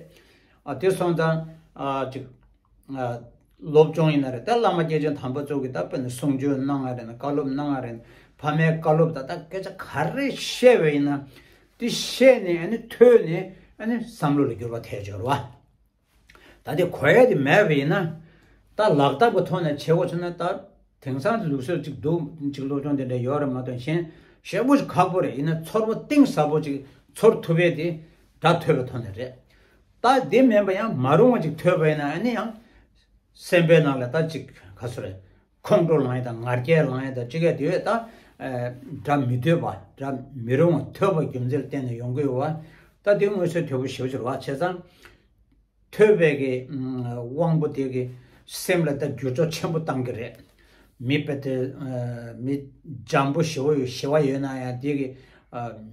ཨ་དེ་སོང་ཙང་ཨ་ཅིག་ཨ། སློབ་སྦྱོང་ཡིན་ན་རེད། ད་བླ་མ་སྐྱེས་ཆེན་དམ་པ་ཚོ་གིས་ད་དཔེར་ན་གསུང་ཆོས་གནང་བ་རེད་ན། བཀའ་སློབ་གནང་བ་རེད་ན། ཕ་མའི་བཀའ་སློབ་ད་ལྟ་སྐད་ཆ་ག་རེ་བཤད་པ་ཡིན་ན་དེ་བཤད་ནས་ཨ་ནི་ཐོས་ནས་ཨ་ནི་བསམ་བློ་ལ་འགྱུར་བ་ཐེབས་ཆོག་རེད་བ། ད་དེ་གོ་ཡ་དེ་མེད་པ་ཡིན་ན། ད་ལག་བསྟར་གྱི་ཐོག་ནས་བྱེད་དགོས་ཆོག་ན། ད་དེང་སང་ལུགས་སྲོལ་གཅིག་འདུག་གཅིག་སློབ་སྦྱོང་དེ་འདྲ་ཡོད་རེད་མ་གཏོགས། གཞན་ཞེ་པོ་ཞིག་ཁག་པོ་རེད། ཡིན་ན་ཚོར་བ་གཏིང་ཟབ་པོ་ཅིག་ཚོར་ཐུབ་ཡས་དེ་སྒྲ་ཐོས་པའི་ཐོག་ནས་རེད། ད་དེ་མིན་པ་ཡང་མ་རུང་བ་ཅིག་ཐོས་པ་ཡིན་ན་ཨ་ནི་ཡང་སེམས་པའི་ནང་ལ་ད་ཅིག་ག་ཚོད་རེད། ཁོང་ཁྲོ་ལངས་ཡས་དང་ང་རྒྱལ་ལངས་ཡས་དང་ཅིག་ཡ་དེ་བས་ད་སྒྲ་མི་འདོད་པ། སྒྲ་མི་རུང་བ་ཐོས་པ་རྒྱུ་མཚན་ལ་བརྟེན་ནས་ཡོང་གི་ཡོད་བ། ད་དེ་མངོན་གསལ་དོད་པོ་ཞེ་པོ་ཅིག་རེད་བ། བྱས་ཙང་ཐོས་པའི་གི་དབང་པོ་དེ་གི་སེམས་ལ་ད་འགྱུར་ལྡོག་ཆེན་པོ་བཏང་གི་རེད། མི་དཔེ་དེ་མི་འཇམ་པོ་ཞི་བ་ཡོད་ཞི་བ་ཡོད་ན་ཡང་དེ་གི་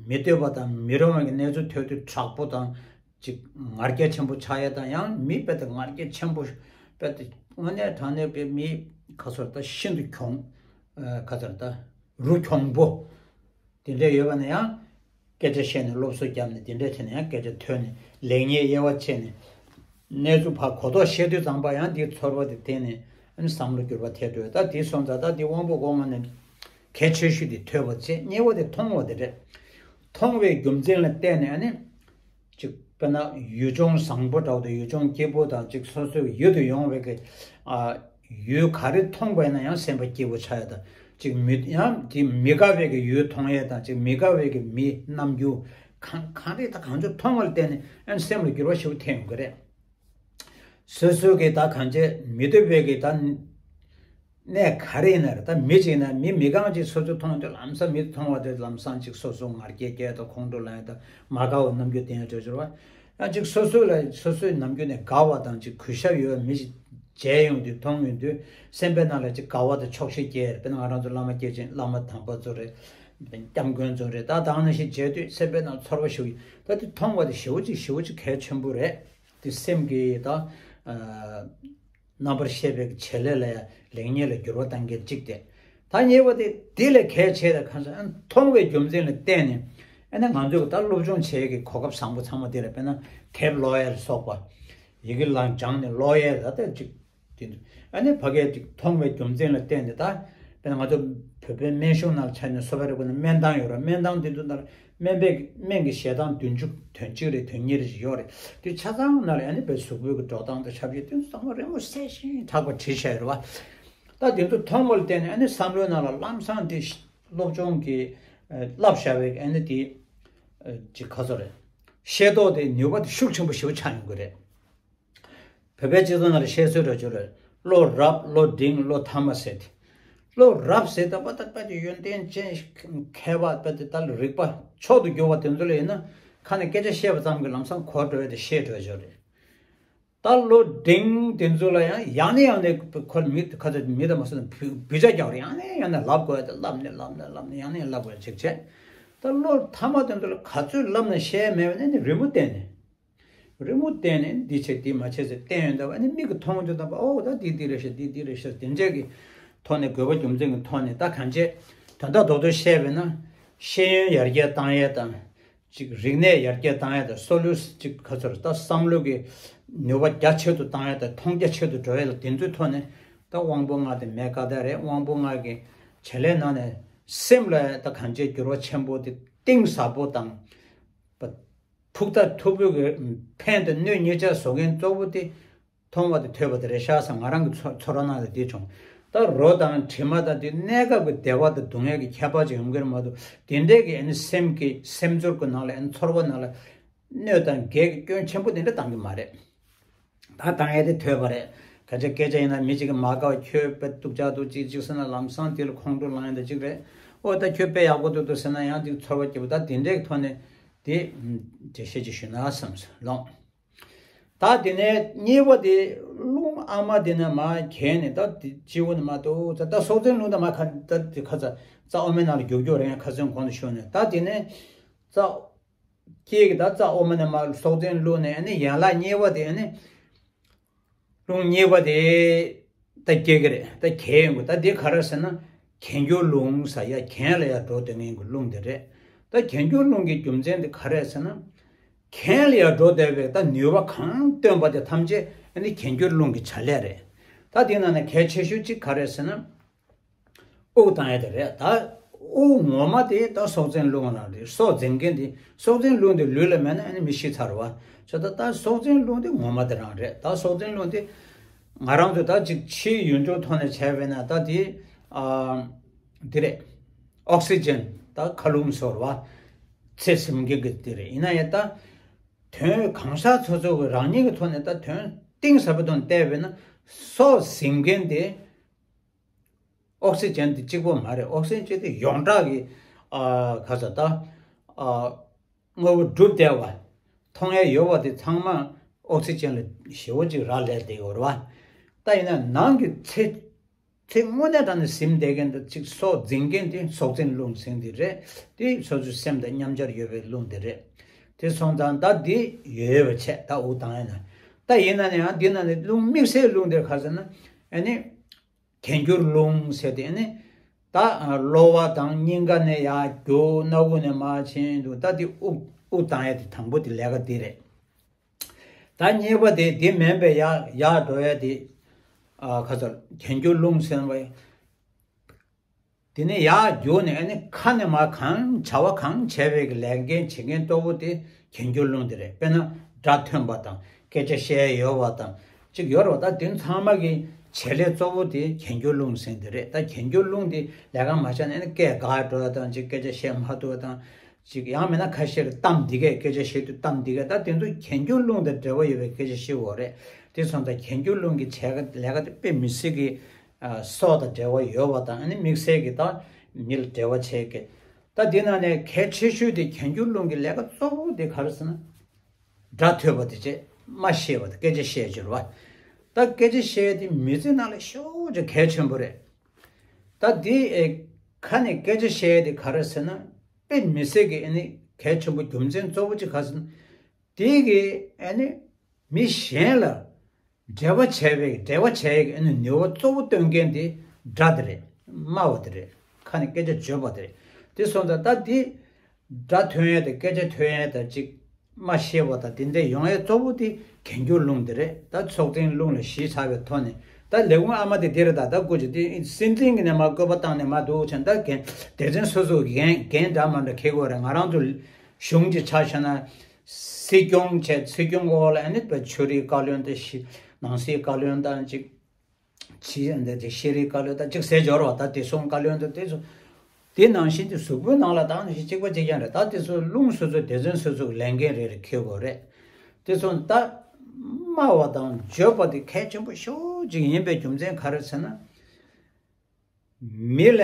མི་འདོད་པ་དང་མི་རུང་བའི་གི་གནས་ཚུལ་ཐོས་དུས་དྲག་པོ་དང་། ཅིག་ང་རྒྱལ་ཆེན་པོ་ཆགས་ཡས་དང་། ཡང་མི་དཔེ་དེ་ང་རྒྱལ་ཆེན་པོ་དཔེ་དེ་དངོས་གནས་དྲང་གནས་དཔེ་མི་ག་ཚོད་ད་ཤིན་ཏུ་གྱོང་། ག་ཚོད་ད་རུ་གྱོང་པོ་དེ་འདྲ་ཡོད་པ་ན་ཡང་སྐད་ཆ་བཤད་ནས་སློབ་གསོ་བརྒྱབ་ནས་དེ་འདྲ་བྱས་ནས་ཡང་སྐད་ཆ་ཐོས་ནས་ལེགས་ཉེས་དབྱེ་བ་ཕྱེ་ནས་གནས་ཚུལ་ཕར་གོ་རྟོགས་བཤད་དུས་ཙམ་པ་ཡང་དེའི་ཚོར་བ་དེ་བརྟེན་ནས་ཨ་ནི་བསམ་བློ་འགྱུར་བ་ཐེབས་འགྲོ། ད་དེ་སོང་ཙང་ད་དེ་དབང་པོ་སྒོ་ལྔ་ནས་གལ་ཆེ་ཤོས་དེ་ཐོས་པ་བྱས། གཉིས་པ་དེ་མཐོང་བ་དེ་རེད། མཐོང་བའི་རྒྱུ་མཚན་ལ་བརྟེན་ནས་ཨ་ནི། ཅིག་དཔེར་ན་ཡུལ་ལྗོངས་བཟང་པོ་འདྲ་བོ་དང་ཡུལ་ལྗོངས་སྐྱིད་པོ་དང་། ཅིག་སོ་སོའི་ཡུལ་དུ་ཡོང་བའི་གི་ཨ་ཡུལ་ག་རེ་མཐོང་བ་ཡིན་ན་ཡང་སེམས་པ་སྐྱིད་པོ་ཆགས་ཡ་དང་། ཅིག་མི་ཡང་དེ་མི་དགའ་བའི་གི་ཡུལ་མཐོང་ཡས་དང་། ཅིག་མི་དགའ་བའི་གི་མི་རྣམ་འགྱུར་གང་གང་རེད། ད་གང་བྱུང་མཐོང་བ་ལ་བརྟེན་ནས་ཨ་ནི་སེམས་ལ་འགྱུར་བ་ཞེ་པོ་ཐེབས་ཡོང་གི་རེད། སོ་སོའི་གི་ད་གང་བྱས་མི་འདོད་པའི་གི་ད་གནས་ག་རེ་ཡིན་ན་རེད། ད་མི་གཅིག་ན་མི་མི་རྐང་གཅིག་སོ་སོ་མཐོང་དུས་ལམ་སང་མི་མཐོང་བ་དེ་ལམ་སང་ཅིག་སོ་སོ་ང་རྒྱལ་སྐྱེ་དང་ཁོང་ཁྲོ་ལངས་དང་མ་དགའ་བའི་རྣམ་འགྱུར་ལྡན་ཡ་འདྲ་འབྱོར་བ། ཡང་ཅིག་སོ་སོ་ལ་སོ་སོའི་རྣམ་འགྱུར་ནས་དགའ་བ་དང་ཅིག་གུས་ཞབས་ཡོད་པ་མི་ཞིག་མཇལ་ཡོང་དུས་མཐོང་ཡོང་དུས་སེམས་པའི་ནང་ལ་ཅིག་དགའ་བ་དང་ཆོག་ཤེས་སྐྱེ། དཔེར་ན་ང་རང་ཚོ་བླ་མ་སྐྱེས་ཆེན་བླ་མ་དམ་པ་ཚོ་རེད། སྐྱབས་མགོན་ཚོ་རེད། ད་དེ་ནང་བཞིན་མཇལ་དུས་སེམས་པའི་ནང་ཚོར་བ་ཞིག་ཡོད། ད་དེ་མཐོང་བ་དེ་ཞེ་པོ་ཅིག་ཞེ་པོ་ཅིག་གལ་ཆེན་པོ་རེད། དེ་སེམས་ཀྱི་ད་ཨ་རྣམ་པར་ཤེས་པའི་བྱེད་ལས་ལ་ཡང་ལེགས་ཉེས་ལ་འགྱུར་བ་གཏང་མཁན་གཅིག་དེ། ད་གཉིས་པ་དེ་དེ་ལས་གལ་ཆེ་ད་གང་ཟེར་ན་མཐོང་བའི་རྒྱུ་མཚན་ལ་བརྟེན་ནས་ཨ་ནི་ང་ཚོས་ད་སློབ་སྦྱོང་བྱེད་ཀྱི་གོ་སྐབས་བཟང་པོ་ཚང་མ་དེ་ལ། དཔེར་ན་དེབ་ཀློག་ཡ་ལ་སོགས་པ། ཡི་གེ་ལ་སྦྱངས་ནས་ཀློག་ཡ་ད་ལྟ་ཅིག་དེ་འདུག་ཨ་ནི་ཕ་གིའི་ཅིག་མཐོང་བའི་རྒྱུ་མཚན་ལ་བརྟེན་ནས་ད། དཔེར་ན་ང་ཚོ་བོད་པའི་སྨན་གཞུང་ནང་ཆ་ནས་གསོ་བ་རིག་པ་ནས་སྨན་ཐང་ཡོད་རེད། སྨན་ཐང་དེ་ཚོ་ནང་སྨན་པའི་སྨན་གྱི་བཞེས་སྟངས་བདུན་ཅུ་དོན་གཅིག་རེད་དོན་གཉིས་རེ་ཞིག་ཡོད་རེད། དེ་ཆ་ཚང་ནང་ལ་ཨ་ནི་བོད་གཟུགས་པོའི་གི་འགྲོ་སྟངས་དང་ཞབས་ཕྱི་དེ་ཚོ་ཚང་མ་རི་མོ་གསལ་ཞིང་དྲག་པ་བྲིས་བཞག་ཡོད་རེད་བ། ད་དེ་ཚོ་མཐོང་བ་ལ་བརྟེན་ནས་ཨ་ནི་བསམ་བློའི་ནང་ལ་ལམ་སང་དེ་སློབ་སྦྱོང་གི་བསླབ་བཞག་པའི་ཨ་ནི་དེ་ཅིག་ག་ཚོད་རེད། ཤེས་རྟོགས་དེ་ནུས་པ་དེ་ཤུགས་ཆེན་པོ་ཞེ་པོ་ཆགས་ཡོང་གི་རེད། བོད་པའི་སྤྱི་ཚོགས་ནང་ལ་བཤད་སྲོལ་རེ་ཅོ་རེད། བློ་རབ་བློ་འབྲིང་བློ་ཐ་མ་ཟེར་ཏེ། བློ་རབ་ཟེར་ད་པ་ད་པ་དེ་ཡོན་ཏན་ཅན་མཁས་པ་པ་དེ་ད་རིག་པ་མཆོག་ཏུ་གྱུར་པ་དེ་ཚོ་ལ་ཡིན་ན་ཁ་ནས་སྐད་ཆ་བཤད་པ་ཙམ་གྱིས་ལམ་སང་གོ་འགྲོ་ཡ་དེ་ཤེས་འགྲོ་ཅོ་རེད། ད་བློ་འབྲིང་དེ་ཚོ་ལ་ཡང་ཡང་ནས་ཡང་ནས་ཁོ་མི་ཁ་ཚ་མི་ད་མ་སོ་ན་བུ་བུ་ཆ་རྒྱག་རེད། ཡང་ནས་ཡང་ནས་ལབ་དགོས་ཡ་དེ་ལབ་ནས་ལབ་ནས་ལབ་ནས་ཡང་ནས་ལབ་དགོས་ཡ་ཅིག་བྱས། ད་བློ་ཐ་མ་དེ་ཚོ་ལ་ག་ཚོད་ལབ་ན་ཤེས་མེད་པ་ནས་ནི་རི་མོ་བསྟན་ནས། རི་མོ་བསྟན་ནས་འདི་བྱེད་འདི་མ་བྱེད་ཟེར་བསྟན་ཡོང་དུས་ཨ་ནི་མིག་གིས་མཐོང་དུས་ཙམ་པ་ཨོ་ད་འདི་འདི་རེད་ཤག་འདི་འདི་རེད་ཤག་དེ་འདྲས་ཀྱི་ཐོག་ནས་དགོས་པ་རྒྱུ་མཚན་གྱི་ཐོག་ནས་ད་གང་བྱས་དོན་དག་རྡོག་རྡོག་བཤད་པས་ན་ཤེས་ཡོན་ཡར་རྒྱས་བཏང་ཡས་དང་། ཅིག་རིག་གནས་ཡར་རྒྱས་བཏང་ཡས་དང་། སོ་ལུས་ཅིག་ག་ཚོད་ད་བསམ་བློ་གི་ནུས་པ་རྒྱ་ཆེ་རུ་བཏང་ཡས་དང་མཐོང་རྒྱ་ཆེ་རུ་འགྲོ་ཡས་ལ་དེ་ཚོའི་ཐོག་ནས་ད་དབང་པོ་ལྔ་དེ་མེད་ཀ་ད་རེད། དབང་པོ་ལྔ་གི་བྱེད་ལས་ནང་ནས་སེམས་ལ་ད་གང་བྱས་འགྱུར་བ་ཆེན་པོ་དེ་གཏིང་ཟབ་པོ་དང་། ཕུགས་ཐག་ཐུབ་པོའི་གི་ཕན་དང་གནོད་གཉིས་ཆ་བཟོ་མཁན་གཙོ་བོ་དེ་མཐོང་བ་དང་ཐོས་པ་དེ་རེད་ཤག་ཟེར། ང་རང་གི་ཚོ་ཚོར་བ་ནང་ལ་དེ་བྱུང་། ད་རོ་དང་དྲི་མ་དང་དེ་གནས་སྐབས་ཀྱི་བདེ་བ་དང་སྡུག་བསྔལ་གྱི་ཁྱད་པར་ཅིག་ཡོང་གི་རེད་མ་གཏོགས། དེ་འདྲའི་གི་ཨ་ནི་སེམས་ཀྱི་སེམས་ཚོར་གྱི་ནང་ལ་ཨ་ནི་ཚོར་བ་ནང་ལ་གནོད་དང་བགེགས་ཀྱི་སྐྱོན་ཆེན་པོ་དེ་འདྲ་བཏང་གི་མ་རེད། ད་བཏང་ཡས་དེ་ཐོས་པ་རེད། ག་ཅི་སྐད་ཆ་ཡིན་ན་མི་གཅིག་གིས་མ་དགའ་བ། ཁྱོད་དཔེ་སྡུག་ཅག་འདུག་ཅིག་ཅིག་ཟེར་ན་ལམ་སང་དེ་ལ་ཁོང་ཁྲོ་ལངས་ཡས་འདྲ་ཅིག་རེད། ཨོ་ད་ཁྱོད་དཔེ་ཡག་པོ་འདུག་འདུག་ཟེར་ན་ཡང་ཅིག་ཚོར་བ་སྐྱིད་པོ། ད་དེ་འདྲའི་ཐོག་ནས་དེ་འགྲེལ་བཤད་ཅིག་ཞུས་ན་བསམས་ལོང་། ད་དེ་ནས་གཉིས་པ་དེ་རླུང་ཨ་མ་དེ་ནས་མར་གྱེས་ནས། ད་དེ་སྤྱི་བོ་ནས་མར་འདུག་ད་ད་སྲོག་འཛིན་རླུང་དེ་མར་ཁ་ད་དེ་ཁ་ཚ་རྩ་དབུ་མའི་ནང་ལ་རྒྱུག་རྒྱུག་རེད། ཁ་སང་གོང་དུ་ཞུས་ནས། ད་དེ་ནས་རྩ་སྐྱེས་ཀྱི་ད་རྩ་དབུ་མ་ནས་མར་སྲོག་འཛིན་རླུང་ནས་ཨ་ནི་ཡན་ལག་གཉིས་པ་དེ་ཨ་ནི་རླུང་གཉིས་པ་དེ་ད་སྐྱེ་གི་རེད། ད་གྱེས་ཡོང་གི། ད་དེ་ག་རེ་ཟེར་ན་གྱེན་རྒྱུ་རླུང་ཟེར་ཡ། གྱེན་ལ་ཡར་འགྲོ་སྡོད་མཁན་གྱི་རླུང་དེ་རེད། ད་གྱེན་རྒྱུ་རླུང་གི་རྒྱུ་མཚན་དེ་ག་རེ་ཟེར་ན། གྱེན་ལ་ཡར་འགྲོ་བསྡད་པའི་ད་ནུས་པ་གང་བཏོན་པ་དེ་ཐམས་ཅད་ཨ་ནི་གྱེན་རྒྱུ་རླུང་གི་བྱ་ལས་རེད། ད་དེ་ནང་ནས་གལ་ཆེ་ཤོས་གཅིག་ག་རེ་ཟེར་ན། དབུགས་བཏང་ཡ་དེ་རེད། ད་དབུགས་ངོ་མ་དེ་ད་སྲོག་འཛིན་རླུང་རང་རེད། སྲོག་འཛིན་མཁན་དེ། སྲོག་འཛིན་རླུང་དེ་ལུས་ལ་མེད་ན་ཨ་ནི་མི་ཤི་ཚར་བ། བྱས་ད་ད་སྲོག་འཛིན་རླུང་དེ་ངོ་མ་དེ་རང་རེད། ད་སྲོག་འཛིན་རླུང་དེ་ང་རང་ཚོ་ད་ཅིག་ཕྱིའི་ཡུལ་འགྲོ་ཐོག་ནས་བྱས་པས་ན་ད་དེ་ཨ་དེ་རེད། ཨོག་སི་ཇན་ད་མཁའ་རླུང་ཟེར་བ། ཚེ་ཟིན་མཁན་གྱི་དེ་རེད། ཡིན་ན་ཡང་ད་དོན་གང་ཟག་སོ་སོ་གི་རང་ཉིད་ཀྱི་ཐོག་ནས་ད་དོན་གཏིང་ཟབ་པའི་ཐོག་ནས་བལྟས་པས་ན་སྲོག་ཟིན་མཁན་དེ། ཨོག་སི་ཇན་དེ་གཅིག་པོ་མ་རེད། ཨོག་སི་ཇན་དེ་ཡོངས་གྲགས་ཀྱི་ཨ་ག་ས་ད་ཨ་དངོས་པོ་གྲུབ་བསྡད་པ། མཐོང་ཡས་ཡོད་པ་དེ་ཚང་མ་ཨོག་སི་ཇན་ལ་ཞེ་པོ་ཅིག་རག་ལས་བསྡད་ཡོད་རེད་བ། ད་ཡིན་ན་ནང་གི་ཚེ་ཚེ་དངོས་གནས་དྲང་ནས་ཟིན་བསྡད་མཁན་དང་གཅིག་སྲོག་འཛིན་མཁན་དེ་སྲོག་འཛིན་རླུང་ཟེར་དེ་རེད། དེ་སོ་སོའི་སེམས་དང་མཉམ་སྦྱར་ཡོད་པའི་རླུང་དེ་རེད། དེ་སོང་ཙང་ད་འདི་ཡོད་པ་བྱས། ད་དབུགས་བཏང་ཡས་ན། ད་ཡིན་ན་ནི་ཡང་འདི་ན་ནི་རླུང་དམིགས་བསལ་རླུང་དེ་ག་ཟེར་ན་ཨ་ནི། གྱེན་རྒྱུ་རླུང་ཟེར་དེ་ནི། ད་གློ་བ་དང་སྙིང་ག་ནས་ཡར་རྒྱུག། སྣ་བུག་ནས་མར་ཕྱིན་འདུག། ད་དེ་དབུགས་དབུགས་བཏང་ཡ་དེ་དང་པོ་དེ་ལས་ཀ་དེ་རེད། ད་གཉིས་པ་དེ་དེ་མིན་པའི་ཡར་ཡར་འགྲོ་ཡ་དེ། ཨ་ཁ་ཚ་གྱེན་རྒྱུ་རླུང་ཟེར་བ། དེ་ནས་ཡར་རྒྱུག་ནས་ཨ་ནི་ཁ་ནས་མར་གང་བྱ་བ་གང་བྱས་པའི་གི་ལས་འགན་བྱེད་མཁན་གཙོ་བོ་དེ་གྱེན་རྒྱུ་རླུང་དེ་རེད། དཔེར་ན་སྒྲ་ཐོན་པ་དང་། སྐད་ཆ་བཤད་ཡོད་པ་དང་། ཅིག་ཡོད་རེད་བ། ད་དེ་ཚང་མ་གི་བྱེད་ལས་གཙོ་བོ་དེ་གྱེན་རྒྱུ་རླུང་ཟེར་དེ་རེད། ད་གྱེན་རྒྱུ་རླུང་དེ་ལས་ཀ་མ་བྱས་ན་ཨ་ནི་སྐད་འགག་འགྲོ་བ་དང་། ཅིག་སྐད་ཆ་བཤད་མ་ཐུབ་པ་དང་། ཅིག་ཡང་མིན་ན་ཁ་ཤས་ཀྱིས་གཏམ་འདི་གས། སྐད་ཆ་བཤད་དུས་གཏམ་འདི་གས། ད་དེ་ཚོ་གྱེན་རྒྱུ་རླུང་དང་འབྲེལ་བ་ཡོད་པའི་སྐད་ཆ་བཤད་ཡོད་རེད། དེ་སོང་ཙང་གྱེན་རྒྱུ་རླུང་གི་བྱེད་ཀ་ལས་ཀ་དེ་དཔེ་མི་སྲིད་ཀྱི་ཨ་སྲོག་དང་འབྲེལ་བ་ཡོད་པ་དང་། ཨ་ནི་དམིགས་བསལ་གྱི་ད་མི་ལ་འབྲེལ་བ་བྱེད་ཀྱི། ད་དེ་ནང་ནས་གལ་ཆེ་ཤོས་དེ་གྱེན་རྒྱུ་རླུང་གི་ལས་ཀ་གཙོ་བོ་དེ་ག་རེ་ཟེར་ན། སྒྲ་ཐོས་པ་དེ་བྱས། སྨྲ་ཤེས་པ་དང་སྐད་ཆ་བཤད་རྒྱུ་རེད་བ། ད་སྐད་ཆ་བཤད་དེ་མི་ཚེ་ནང་ལ་ཞེ་པོ་ཅིག་གལ་ཆེན་པོ་རེད། ད་དེ་ཨེ་ཁ་ནས་སྐད་ཆ་བཤད་དེ་ག་རེ་ཟེར་ན། དཔེ་མི་སྲིད་ཀྱི་ཨ་ནི་གལ་ཆེན་པོ། རྒྱུ་མཚན་གཙོ་བོ་གཅིག་ག་ཟེར་ན། དེ་གི་ཨ་ནི་མི་གཞན་ལ་འབྲེལ་བ་བྱས་པའི། འབྲེལ་བ་བྱས་ཡས་ཀྱི་ཨ་ནི་ནུས་པ་གཙོ་བོ་སྟོན་མཁན་དེ་སྒྲ་དེ་རེད། སྨྲ་བ་དེ་རེད། ཁ་ནས་སྐད་ཆ་བརྗོད་པ་དེ་རེད། དེ་སོང་ཙང་ད་དེ་སྒྲ་ཐོན་ཡས་དང་སྐད་ཆ་ཐོན་ཡས་དང་ཅིག་སྨྲ་ཤེས་པ་དང་དེ་འདྲ་ཡོང་ཡས་གཙོ་བོ་དེ་གྱེན་རྒྱུ་རླུང་དེ་རེད། ད་སྲོག་འཛིན་རླུང་ལ་གཞི་ཆགས་པའི་ཐོག་ནས། ད་ལས་ཁུངས་ཨ་མ་དེ་དེ་རེད། ད་ད་སྐུ་མཁྱེན་དེ་སྲིད་འཛིན་གྱི་ནས་མར་བཀོད་པ་བཏང་ནས་མར་འདུག་བྱས། ད་འགན་སྡེ་ཚན་སོ་སོ་འགན་འགན་འདྲ་མ་འདྲ་འཁྱེར་དགོས་རེད། ང་རང་ཚོ་གཞུང་གི་ཆ་བཞག་ན། སྲིད་སྐྱོང་བྱས། སྲིད་སྐྱོང་འོག་ལ་ཨ་ནི་ཆོས་རིག་བཀའ་བློན་དང་། ནང་སྲིད་བཀའ་བློན་དང་ཅིག་ཕྱི་འདི་དེ་ཤེས་རིག་བཀའ་བློན་དང་ཅིག་ཟེར་འབྱོར་བ། ད་དེ་གསུམ་བཀའ་བློན་དང་དེ་ཚོ། དེ་ནང་བཞིན་དེ་གཟུགས་པོའི་ནང་ལ་དང་ནང་བཞིན་གཅིག་པ་གཅིག་རྐྱང་རེད། ད་དེ་ཚོ་རླུང་སོ་སོའི་སྡེ་ཚན་སོ་སོའི་ལས་འགན་རེ་རེ་འཁྱེར་དགོས་རེད། དེ་ཚོ་ད་སྨྲ་བ་དང་བརྗོད་པ་དེ་གལ་ཆེན་པོ་ཞེ་པོ་ཅིག་ཡིན་པའི་རྒྱུ་མཚན་ག་རེ་ཟེར་ན། མི་ལ་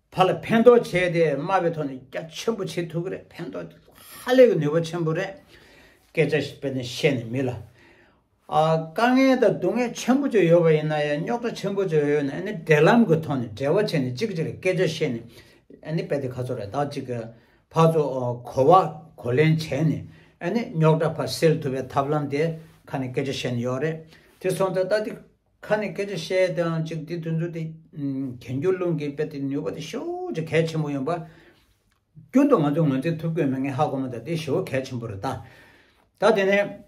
ཕར་ལ་ཕན་ཐོགས་བྱས་ཏེ་སྨྲ་བའི་ཐོག་ནས་རྒྱ་ཆེན་པོ་བྱེད་ཐུབ་ཀྱི་རེད། ཕན་ཐོགས་ཧ་ལས་ཀྱི་ནུས་པ་ཆེན་པོ་རེད། སྐད་ཆ་དཔེར་ན་བཤད་ནས་མི་ལ། ཨ་དཀའ་ངལ་དང་སྡུག་བསྔལ་ཆེན་པོ་ཅིག་ཡོད་པ་ཡིན་ན་ཡང་། རྙོག་དྲ་ཆེན་པོ་ཅིག་ཡོད་ན་ཨ་ནི་འབྲེལ་ལམ་གྱི་ཐོག་ནས་འབྲེལ་བ་བྱས་ནས་གཅིག་གཅིག་ལ་སྐད་ཆ་བཤད་ནས། ཨ་ནི་དཔེ་དེ་ག་ཚོད་རེད། ད་གཅིག་གི་ཕར་ཚུར་གོ་བ་གོ་ལེན་བྱས་ནས། ཨ་ནི་རྙོག་དྲ་ཕར་སེལ་ཐུབ་པའི་ཐབས་ལམ་དེ་ཁ་ནས་སྐད་ཆ་བཤད་ནས་ཡོད་རེད། དེ་སོང་ཙང་ད་དེ་ཁ་ནས་སྐད་ཆ་བཤད་དེའང་གཅིག་དེ་དུས་ཚོད་དེ་གྱེན་རྒྱུ་རླུང་གི་དཔེ་དེ་ནུས་པ་དེ་ཞེ་པོ་ཅིག་གལ་ཆེན་པོ་ཡིན་པ། རྒྱུན་དུ་ང་ཚོས་ངོས་འཛིན་ཐུབ་དགོས་མེད་ངས་ཧ་གོ་མ་ད། དེ་ཞེ་པོ་གལ་ཆེན་པོ་རེད་ད། ད་དེ་ནས་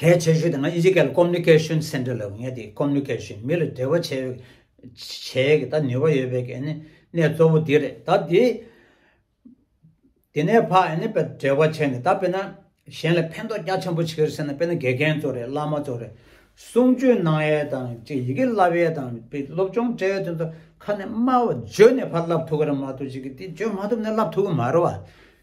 གལ་ཆེ་ཤོས་དེ་ང་ཨིན་ཇི་སྐད་ལ་communication center ལབ། ངས་དེ་communication མི་ལ་འབྲེལ་བ་བྱེད་བྱེད་ཀྱི་ད་ནུས་པ་ཡོད་པའི་གི་ཨ་ནི་གནས་གཙོ་བོ་དེ་རེད། ད་དེ་ དེ་ནས་ཕར་ཨ་ནི་དཔེ་འབྲེལ་བ་བྱས་ནས། ད་དཔེར་ན་གཞན་ལ་ཕན་ཐོགས་རྒྱ་ཆེན་པོ་བྱེད་ཀྱི་རེད་ཟེར་ན། དཔེར་ན་དགེ་རྒན་ཚོ་རེད། བླ་མ་ཚོ་རེད། གསུང་ཆོས་གནང་ཡས་དང་། ཅིག་ཡི་གེ་བསླབ་ཡས་དང་། དཔེ་སློབ་སྦྱོང་སྤྲད་ཡས་དེ་ཚོ་ཁ་ནས་སྨྲ་བ་བརྗོད་ནས་ཕར་བསླབ་ཐུབ་ཀྱི་རེད་མ་གཏོགས། ཅིག་གིས་དེ་བརྗོད་མ་ཐུབ་ན་བསླབ་ཐུབ་ཀྱི་མ་རེད་བ།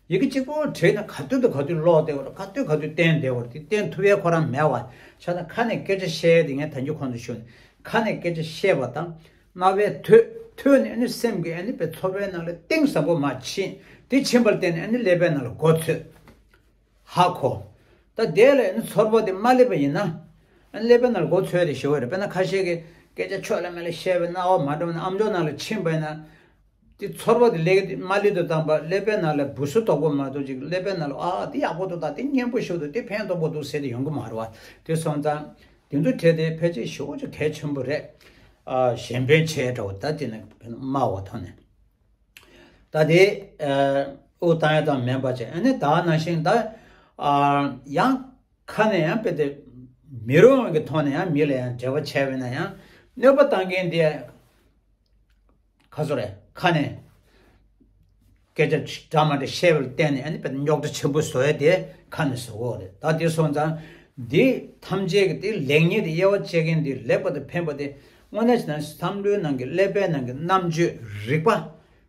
ཡི་གེ་གཅིག་པོ་བྲིས་ན་ག་དུས་དང་ག་དུས་ཀློག་བདེ་བ་རེད། ག་དུས་ག་དུས་བསྟན་བདེ་བ་རེད། དེ་བསྟན་ཐུབ་ཡས་ཁོ་རང་མེད་བ། བྱས་ཙང་ཁ་ནས་སྐད་ཆ་བཤད་ཡས་དེ། ངས་ད་གིན་གོང་དུ་ཞུས་ནས། ཁ་ནས་སྐད་ཆ་བཤད་པ་དང་། རྣ་བས་ཐོས། ཐོས་ནས་ཨ་ནི་སེམས་ཀྱི་ཨ་ནི་དཔེ་ཚོར་བའི་ནང་ལ་གཏིང་ཟབ་པོ་མར་ཕྱིན། དེ་ཕྱིན་པར་བརྟེན་ནས་ཨ་ནི་ཀླད་པའི་ནང་ལ་མགོ་ཚོས། ཧ་གོ། ད་དེ་ལ་ཨ་ནི་ཚོར་བ་དེ་མ་སླེབས་པ་ཡིན་ན། ཨ་ནི་ཀླད་པའི་ནང་ལ་མགོ་ཚོས་དེ་ཞུ་བ་རེད། དཔེར་ན་ཁ་ཤས་ཀྱིས་སྐད་ཆ་ཆོ་ལ་མེ་ལ་བཤད་པའི་སྣང་བ་མ་འགྲོ་ན། ཨམ་ཅོག་ནང་ལ་ཕྱིན་པ་ཡིན་ན། དེ་ཚོར་བ་དེ་ལས་མ་སླེབས་དུས་ཙམ་པ་ཀླད་པའི་ནང་ལ་སྦུ་སུ་དོག་པོ་མ་གཏོགས། ཅིག་ཀླད་པའི་ནང་ལ་ཨ་དེ་ཡག་པོ་འདུག་ད་དེ་སྙན་པོ་ཞིག་འདུག་དེ་ཕན་ཐོགས་པོ་འདུག་ཟེར་དེ་ཡོང་གི་མ་རེད་བ། དེ་སོང་ཙང་དེ་ཚོ་བྲིས་དེ་ཕལ་ཆེར་ཞེ་པོ་ཅིག་གལ་ཆེན་པོ་རེད། ཨ་གཞན་ཕན་ཆེ་འདྲ་བོ། ད་དེ་ནི་སྨྲ་བ་ཐོག་ནས། ད་དེ་ཨ་དབུགས་བཏང་ཡས་དང་མིན་པ་བྱས། ཨ་ནི་ད་ནང་བཞིན་ད་ཨ་ཡང་ཁ་ནས་ཡང་དཔེ་དེ་མི་རུང་བའི་ཐོག་ནས་ཡང་མི་ལ་ཡང་འབྲེལ་བ་བྱས་པ་ཡིན་ན་ཡང་། གནོད་པ་བཏང་མཁན་དེ་ག་ཚོད་རེད། ཁ་ནས་སྐད་ཆ་འདྲ་མ་འདྲ་བཤད་པར་བརྟེན་ནས་ཨ་ནི་དཔེ་རྙོག་དྲ་ཆེན་པོ་བཟོ་ཡས་དེ་ཁ་ནས་བཟོ་གི་ཡོད་རེད། ད་དེ་སོང་ཙང་འདི་ཐམས་ཅད་ཀྱི་དེ་ལེགས་ཉེས་དེ་དབྱེ་བ་འབྱེད་མཁན་དེ། ལེགས་པ་དང་ཕན་པ་དེ་དངོས་གནས་བྱས་ན་བསམ་བློའི་ནང་གི་ཀླད་པའི་ནང་གི་རྣམ་དཔྱོད་རིག་པ་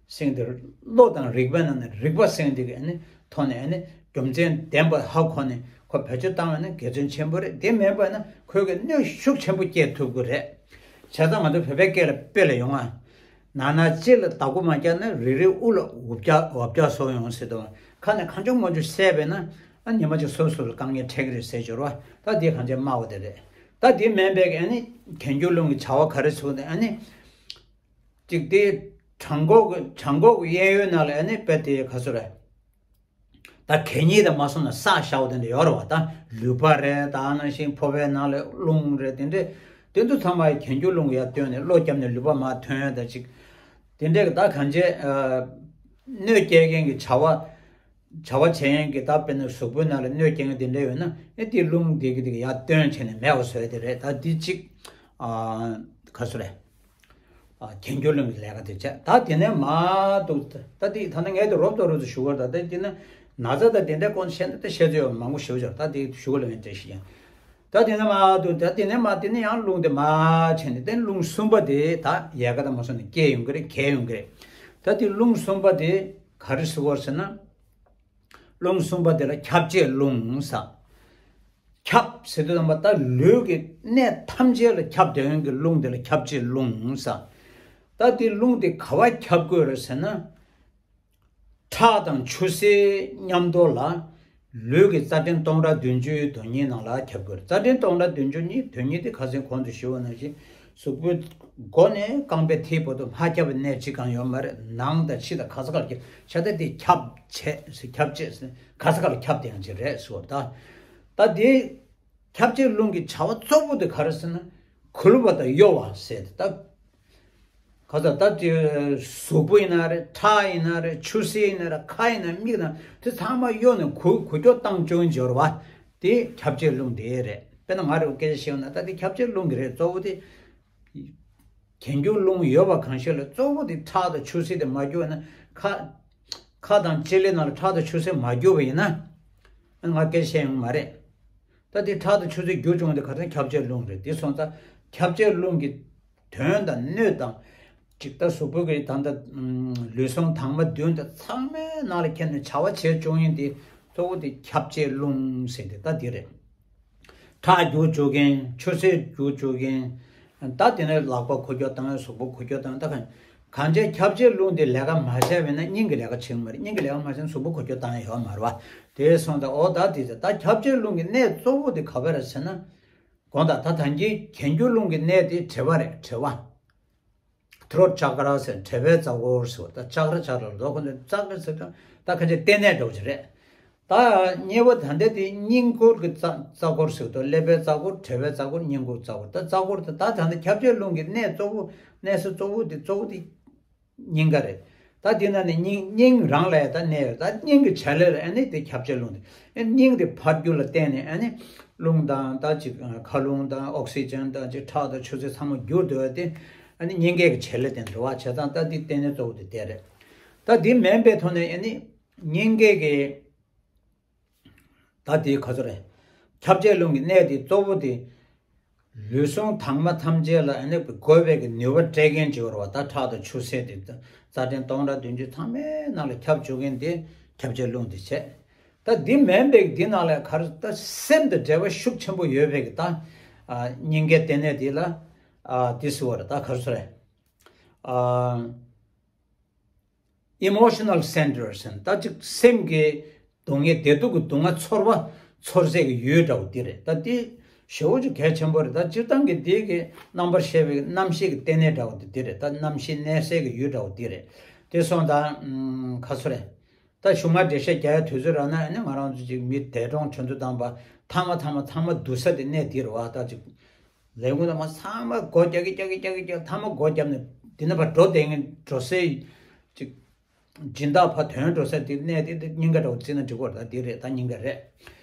ཟེར་མཁན་དེ། བློ་དང་རིག་པའི་ནང་ནས་རིག་པ་ཟེར་མཁན་དེ་གི་ཨ་ནི་ཐོག་ནས་ཨ་ནི་རྒྱུ་མཚན་ལྡན་པ་ཧ་གོ་ནས་ཁོ་བེད་སྤྱོད་བཏང་བ་ན་དགེ་མཚན་ཆེན་པོ་རེད། དེ་མིན་པ་ན་ཁོས་གི་གནོད་ཤུགས་ཆེན་པོ་སྐྱེལ་ཐུབ་ཀྱི་རེད། བྱས་ཙང་ང་ཚོ་བོད་པའི་སྐད་ལ་དཔེ་ལ་ཡོང་ང་། ནང་ན་ལྕེ་ལ་བདག་པོ་མ་བརྒྱབ་ན། རེ་རེ་དབུགས་ལ་འུ་བརྒྱབ་འུ་བརྒྱབ་བཟོ་ཡོང་ཟེར་དུས། ཁ་ནས་ཁ་མཆུ་མ་མཆུ་བསད་པས་ན། ཨ་ཉི་མ་གཅིག་སོ་སོ་ལ་དཀའ་ངལ་འཕྲད་ཀྱི་རེད་ཟེར་སྦྱོར་བ། ད་དེ་གང་ཅི་སྨྲ་བ་དེ་རེད། ད་དེ་མིན་པའི་ཨ་ནི་གྱེན་འགྱུར་རླུང་གི་བྱ་བ་ག་རེ་ཟེར་ན། ཨ་ནི་གཅིག་དེ་བྲང་ཁོག་གི་བྲང་ཁོག་གི་གཡས་གཡོན་ནང་ལ་ཨ་ནི་དཔེ་དེ་ག་ཚོད་རེད། ད་གད་སྙིགས་དང་མ་སོང་ན་བསགས་བཞག་པ་དེ་འདྲ་ཡོད་རེད་བ། ད་ལུད་པ་རེད། ད་ནང་བཞིན་ཕོ་བའི་ནང་ལ་རླུང་རེད། དེ་འདྲས་དེ་ཚོ་ཚང་མ་གྱེན་འགྱུར་རླུང་ཡར་བཏོན་ནས་གློ་བརྒྱབ་ནས་ལུད་པ་མར་ཐོན་ཡ་ད་ཅིག་དེ་འདྲས་ཀྱི་ད་གང་ཅི་ཨ་གནོད་སྐྱེལ་མཁན་གྱི་བྱ་བ། བྱ་བ་བྱེད་མཁན་གྱི་ད་དཔེར་ན་གཟུགས་པོའི་ནང་ལ་གནོད་སྐྱེལ་མཁན་དེ་འདྲས་ཡོད་ན། ཨེ་དེ་རླུང་དེ་གི་དེ་གི་ཡར་བཏོན་བྱས་ནས་མེད་པ་བཟོ་ཡ་དེ་རེད། ད་དེ་ཅིག་ཨ་ག་ཚོད་རེད། ཨ་གྱེན་འགྱུར་རླུང་གི་ལས་ཀ་དེ་བྱས། ད་དེ་ནས་མར་འདུག་ད་དེ་ད་ནི་ངས་དེ་རོབ་ཙམ་རོབ་ཙམ་ཞུ་གི་ཡོད་རེད། ད་དེ་ན་ན་ཚ་དང་དེ་འདྲའི་སྐོར་བཤད་ན་ད་བཤད་ཚོད་ཡོད་མང་པོ་ཞེ་པོ་ཅིག་ད་དེ་ཞུ་གི་ལ་ངས་བྲེལ་ཞིག་ཡིན། ད་དེ་ནས་མར་འདུག་ད་དེ་ནས་མར་དེ་ནས་ཡང་རླུང་དེ་མར་བྱས་ནས། དེ་རླུང་གསུམ་པ་དེ་ད་ཡལ་ག་དང་མ་སོང་ནས་སྐྱེ་ཡོང་གི་རེད། གྱེས་ཡོང་གི་རེད། ད་དེ་རླུང་གསུམ་པ་དེ་ག་རེ་ཟེར་དགོས་ཟེར་ན། རླུང་གསུམ་པ་དེ་ལ་ཁྱབ་བྱེད་རླུང་ཟེར། ཁྱབ་ཟེར་དུས་ཙམ་པ་ད་ལུས་ཀྱི་གནས་ཐམས་ཅད་ལ་ཁྱབ་བསྡད་མཁན་གྱི་རླུང་དེ་ལ་ཁྱབ་བྱེད་རླུང་ཟེར། ད་དེ་རླུང་དེ་ག་པར་ཁྱབ་དགོས་རེད་ཟེར་ན། ཁྲག་དང་ཆུ་སེར་མཉམ་དུ་ལ། ལུས་ཀྱི་རྩ་ཕྲན་སྟོང་ཕྲག་བདུན་ཅུ་དོན་གཉིས་ནང་ལ་ཁྱབ་དགོས་རེད། རྩ་ཕྲན་སྟོང་ཕྲག་བདུན་ཅུ་གཉིས་དོན་གཉིས་དེ་ཁ་སང་གོང་དུ་ཞུས་པ་ནང་བཞིན་གཟུགས་པོའི་མགོ་ནས་རྐང་པའི་མཐིལ་བར་དུ་མ་ཁྱབ་པའི་གནས་གཅིག་ཀྱང་ཡོད་མ་རེད། ནང་དང་ཕྱི་དང་ག་ས་ག་ལ་ཁྱབ། བྱས་ཙང་དེ་ཁྱབ་བྱེད་ཟེར། ཁྱབ་བྱེད་ཟེར་ག་ས་ག་ལ་ཁྱབ་བསྡད་ཡག་ཅིག་རེད་ཟེར་བ། ད་ད་དེ་ཁྱབ་བྱེད་རླུང་གི་བྱ་བ་གཙོ་བོ་དེ་ག་རེ་ཟེར་ན། འགུལ་བ་དང་གཡོ་བ་ཟེར་ཏེ། ད་ག་ས་ད་དེ་གཟུགས་པོ་ཡིན་ན་རེད། ཁྲག་ཡིན་ན་རེད། ཆུ་སེར་ཡིན་ན་རེད། ཁ་ཡིན་ན་མིག་ཡིན་ན། དེ་ཚང་མ་གཡོ་ནས་འགུལ་འགུལ་སྐྱོད་བཏང་བཅུག་སྦྱོར་བ་དེ་ཁྱབ་བྱེད་རླུང་དེ་རེད། དཔེར་ན་ང་རང་སྐད་ཆ་བཤད་ཡོང་ན། ད་དེ་ཁྱབ་བྱེད་རླུང་གི་རེད། གཙོ་བོ་དེ་གྱེན་འགྱུར་རླུང་ཡོད་པ་གང་ཞིག་ལ་གཙོ་བོ་དེ་ཁྲག་དང་ཆུ་སེར་དེ་མ་རྒྱུག་ན། ཁ་ཁ་དང་ལྕེ་ལེ་ནང་ལ་ཁྲག་དང་ཆུ་སེར་མ་རྒྱུག་པ་ཡིན་ན། ང་སྐད་ཆ་བཤད་ཡོང་མ་རེད། ད་དེ་ཁྲག་དང་ཆུ་སེར་རྒྱུག་བྱུང་དེ་ག་ཚོད་ཁྱབ་བྱེད་རླུང་རེད། དེ་སོང་ཙང་ཁྱབ་བྱེད་རླུང་གི་དོན་དང་སྣོད་དང་། ཅིག་ད་གཟུགས་པོ་གི་ད་ལྟ་ལུས་ཟུངས་དྭངས་མ་བདུན་དང་ཚང་མའི་ནང་ལ་ཁྱེར་ནས་བྱ་བ་བྱེད་བཅུག་ཡིན་དེ་གཙོ་བོ་དེ་ཁྱབ་བྱེད་རླུང་ཟེར་དེ་ད་དེ་རེད། ཁྲག་རྒྱུག་བཅུག་མཁན། ཆུ་སེར་རྒྱུག་བཅུག་མཁན། ད་དེ་ནས་ལག་པ་འགུལ་སྐྱོད་བཏང་། གཟུགས་པོ་འགུལ་སྐྱོད་བཏང་། ད་གང་གང་ཅི་ཁྱབ་བྱེད་རླུང་དེ་ལས་ཀ་མ་བྱས་པ་ཡིན་ན་སྙིང་གི་ལས་ཀ་བྱེད་ཀྱི་མ་རེད། སྙིང་གི་ལས་ཀ་མ་བྱས་ན་གཟུགས་པོ་འགུལ་སྐྱོད་བཏང་ཡ་ཡོད་མ་རེད་བ། དེ་སོང་ཙང་འོ་ད་དེ་ད་ཁྱབ་བྱེད་རླུང་གི་གནས་གཙོ་བོ་དེ་ག་པར་རེད་ཟེར་ན། དགོངས་དག་ད་ད་གིན་གྱེན་འགྱུར་རླུང་གི་གནས་དེ་དྲིལ་བ་རེད། དྲིལ་བ། ཐྲོཊ་ཅཀ་ར་ཟེར། དྲིལ་བའི་རྩ་འཁོར་ཟེར་བ། ད་ཅཀ་ར་ཅཀ་ར་ལོ་ཁོ་ཚོ་ཅཀ་ར་ཟེར་དུས་ད་ཁ་ཆེ་ལྟེ་གནས་འདྲ་བོ་ཅིག་རེད། ད་གཉིས་པ་ད་ལྟ་དེ་སྙིང་ཁུར་གྱི་རྩ་རྩ་འཁོར་ཟེར་དུས། ཀླད་པའི་རྩ་འཁོར། དྲིལ་བའི་རྩ་འཁོར། སྙིང་ཁུར་རྩ་འཁོར། ད་རྩ་འཁོར་དེ་ད་ད་ལྟ་ཁྱབ་བྱེད་རླུང་གི་གནས་གཙོ་བོ། གནས་ས་གཙོ་བོ་དེ་གཙོ་བོ་དེ་སྙིང་ག་རེད། ད་དེ་ན་ནི་སྙིང་སྙིང་རང་ལ་ཡང་ད་གནས་ཡོད། ད་སྙིང་གི་བྱ་ལས་ལ་ཨ་ནི་དེ་ཁྱབ་བྱེད་རླུང་དེ། ཨ་སྙིང་དེ་འཕར་རྒྱུ་ལ་བརྟེན་ནས་ཨ་ནི་རླུང་དང་། ད་ཅིག་མཁའ་རླུང་དང་ཨོག་སི་ཇན་དང་། ཅིག་ཁྲག་དང་ཆུ་སེར་ཚང་མ་རྒྱུ་འགྲོ་ཡ་དེ་ཨ་ནི་སྙིང་གའི་གི་བྱེད་ལས་དེ་འགྲོ་བ་བྱས་ཙང་། ད་དེ་ལྟེ་གནས་གཙོ་བོ་དེ་དེ་རེད། ད་དེ་མིན་པའི་ཐོག་ནས་ཨ་ནི་ སྙིང་གའི་གི་ད་དེའི་ཁ་ཚོ་རེད། ཁྱབ་བྱེད་རླུང་གི་གནད་དེ་གཙོ་བོ་དེ། ལུས་ཟུངས་དྭངས་མ་ཐམས་ཅད་ལ་ཨ་ནི་དགོས་པའི་གི་ནུས་པ་སྤྲད་མཁན་ཅིག་ཡོད་རེད་བ། ད་ཁྲག་དང་ཆུ་སེར་དེ་རྩ་ཕྲན་སྟོང་ཕྲག་བདུན་ཅུ་ཚང་མའི་ནང་ལ་ཁྱབ་བཅུག་མཁན་དེ་ཁྱབ་བྱེད་རླུང་དེ་བྱས། ད་འདི་མིན་པའི་འདི་ནང་ལ་ག་རེ་ད་སེམས་དང་འབྲེལ་བ་ཤུགས་ཆེན་པོ་ཡོད་པའི་གི་ད་ཨ་སྙིང་གའི་ལྟེ་གནས་དེ་ལ་ཨ་དེ་ཟེར་བ་རེད། ད་ག་རེ་ཟེར་རེད། ཨ་Emotional Centers ཟེར་ན་ད་ཅིག་སེམས་ཀྱི་སྡུག་བསྔལ་བདེ་སྡུག་གི་སྡུག་བསྔལ་ཚོར་བ་ཚོར་སའི་གི་ཡུལ་འདྲ་བོ་འདི་རེད། ད་འདི་ཞེ་པོ་ཅིག་གལ་ཆེན་པོ་རེད། ད་སྤྱིར་བཏང་གི་འདི་གི་རྣམ་པར་ཤེས་པའི་རྣམ་ཤེས་ཀྱི་ལྟེ་གནས་འདྲ་བོ་འདི་འདི་རེད། ད་རྣམ་ཤེས་གནས་སའི་གི་ཡུལ་འདྲ་བོ་འདི་རེད། དེ་སོང་ད་ཨམ་ག་ཚོད་རེད། ད་གཞུག་མ་འགྲེལ་བཤད་རྒྱག་ཡའི་དུས་ཚོད་རག་ན་ཨ་ནི་ང་རང་ཚོ་ཅིག་མི་འདས་གྲོངས་བྱོན་དུ་བཏང་པ་ཐ་མ་ཐ་མ་ཐ་མ་སྡུག་ས་དེ་གནས་འདི་རེད་བ། ད་ཅིག་ལས་ཁུངས་དང་མ་ཚང་མ་སྒོ་རྒྱག་གི་རྒྱག་གི་རྒྱག་གི་རྒྱག་ཐ་མ་སྒོ་བརྒྱབ་ནས་འདི་ནས་ཕར་འགྲོ་བསྡད་མཁན་འགྲོ་སའི་ཅིག་སྦྱིན་བདག་ཕར་ཐོན་འགྲོ་ས་དེ་གནས་དེ་དེ་སྙིང་ག་འདྲ་བོ་བརྩིས་ན་འགྲིག་གི་རེད། ད་འདི་རེད། ད་སྙིང་ག་རེད།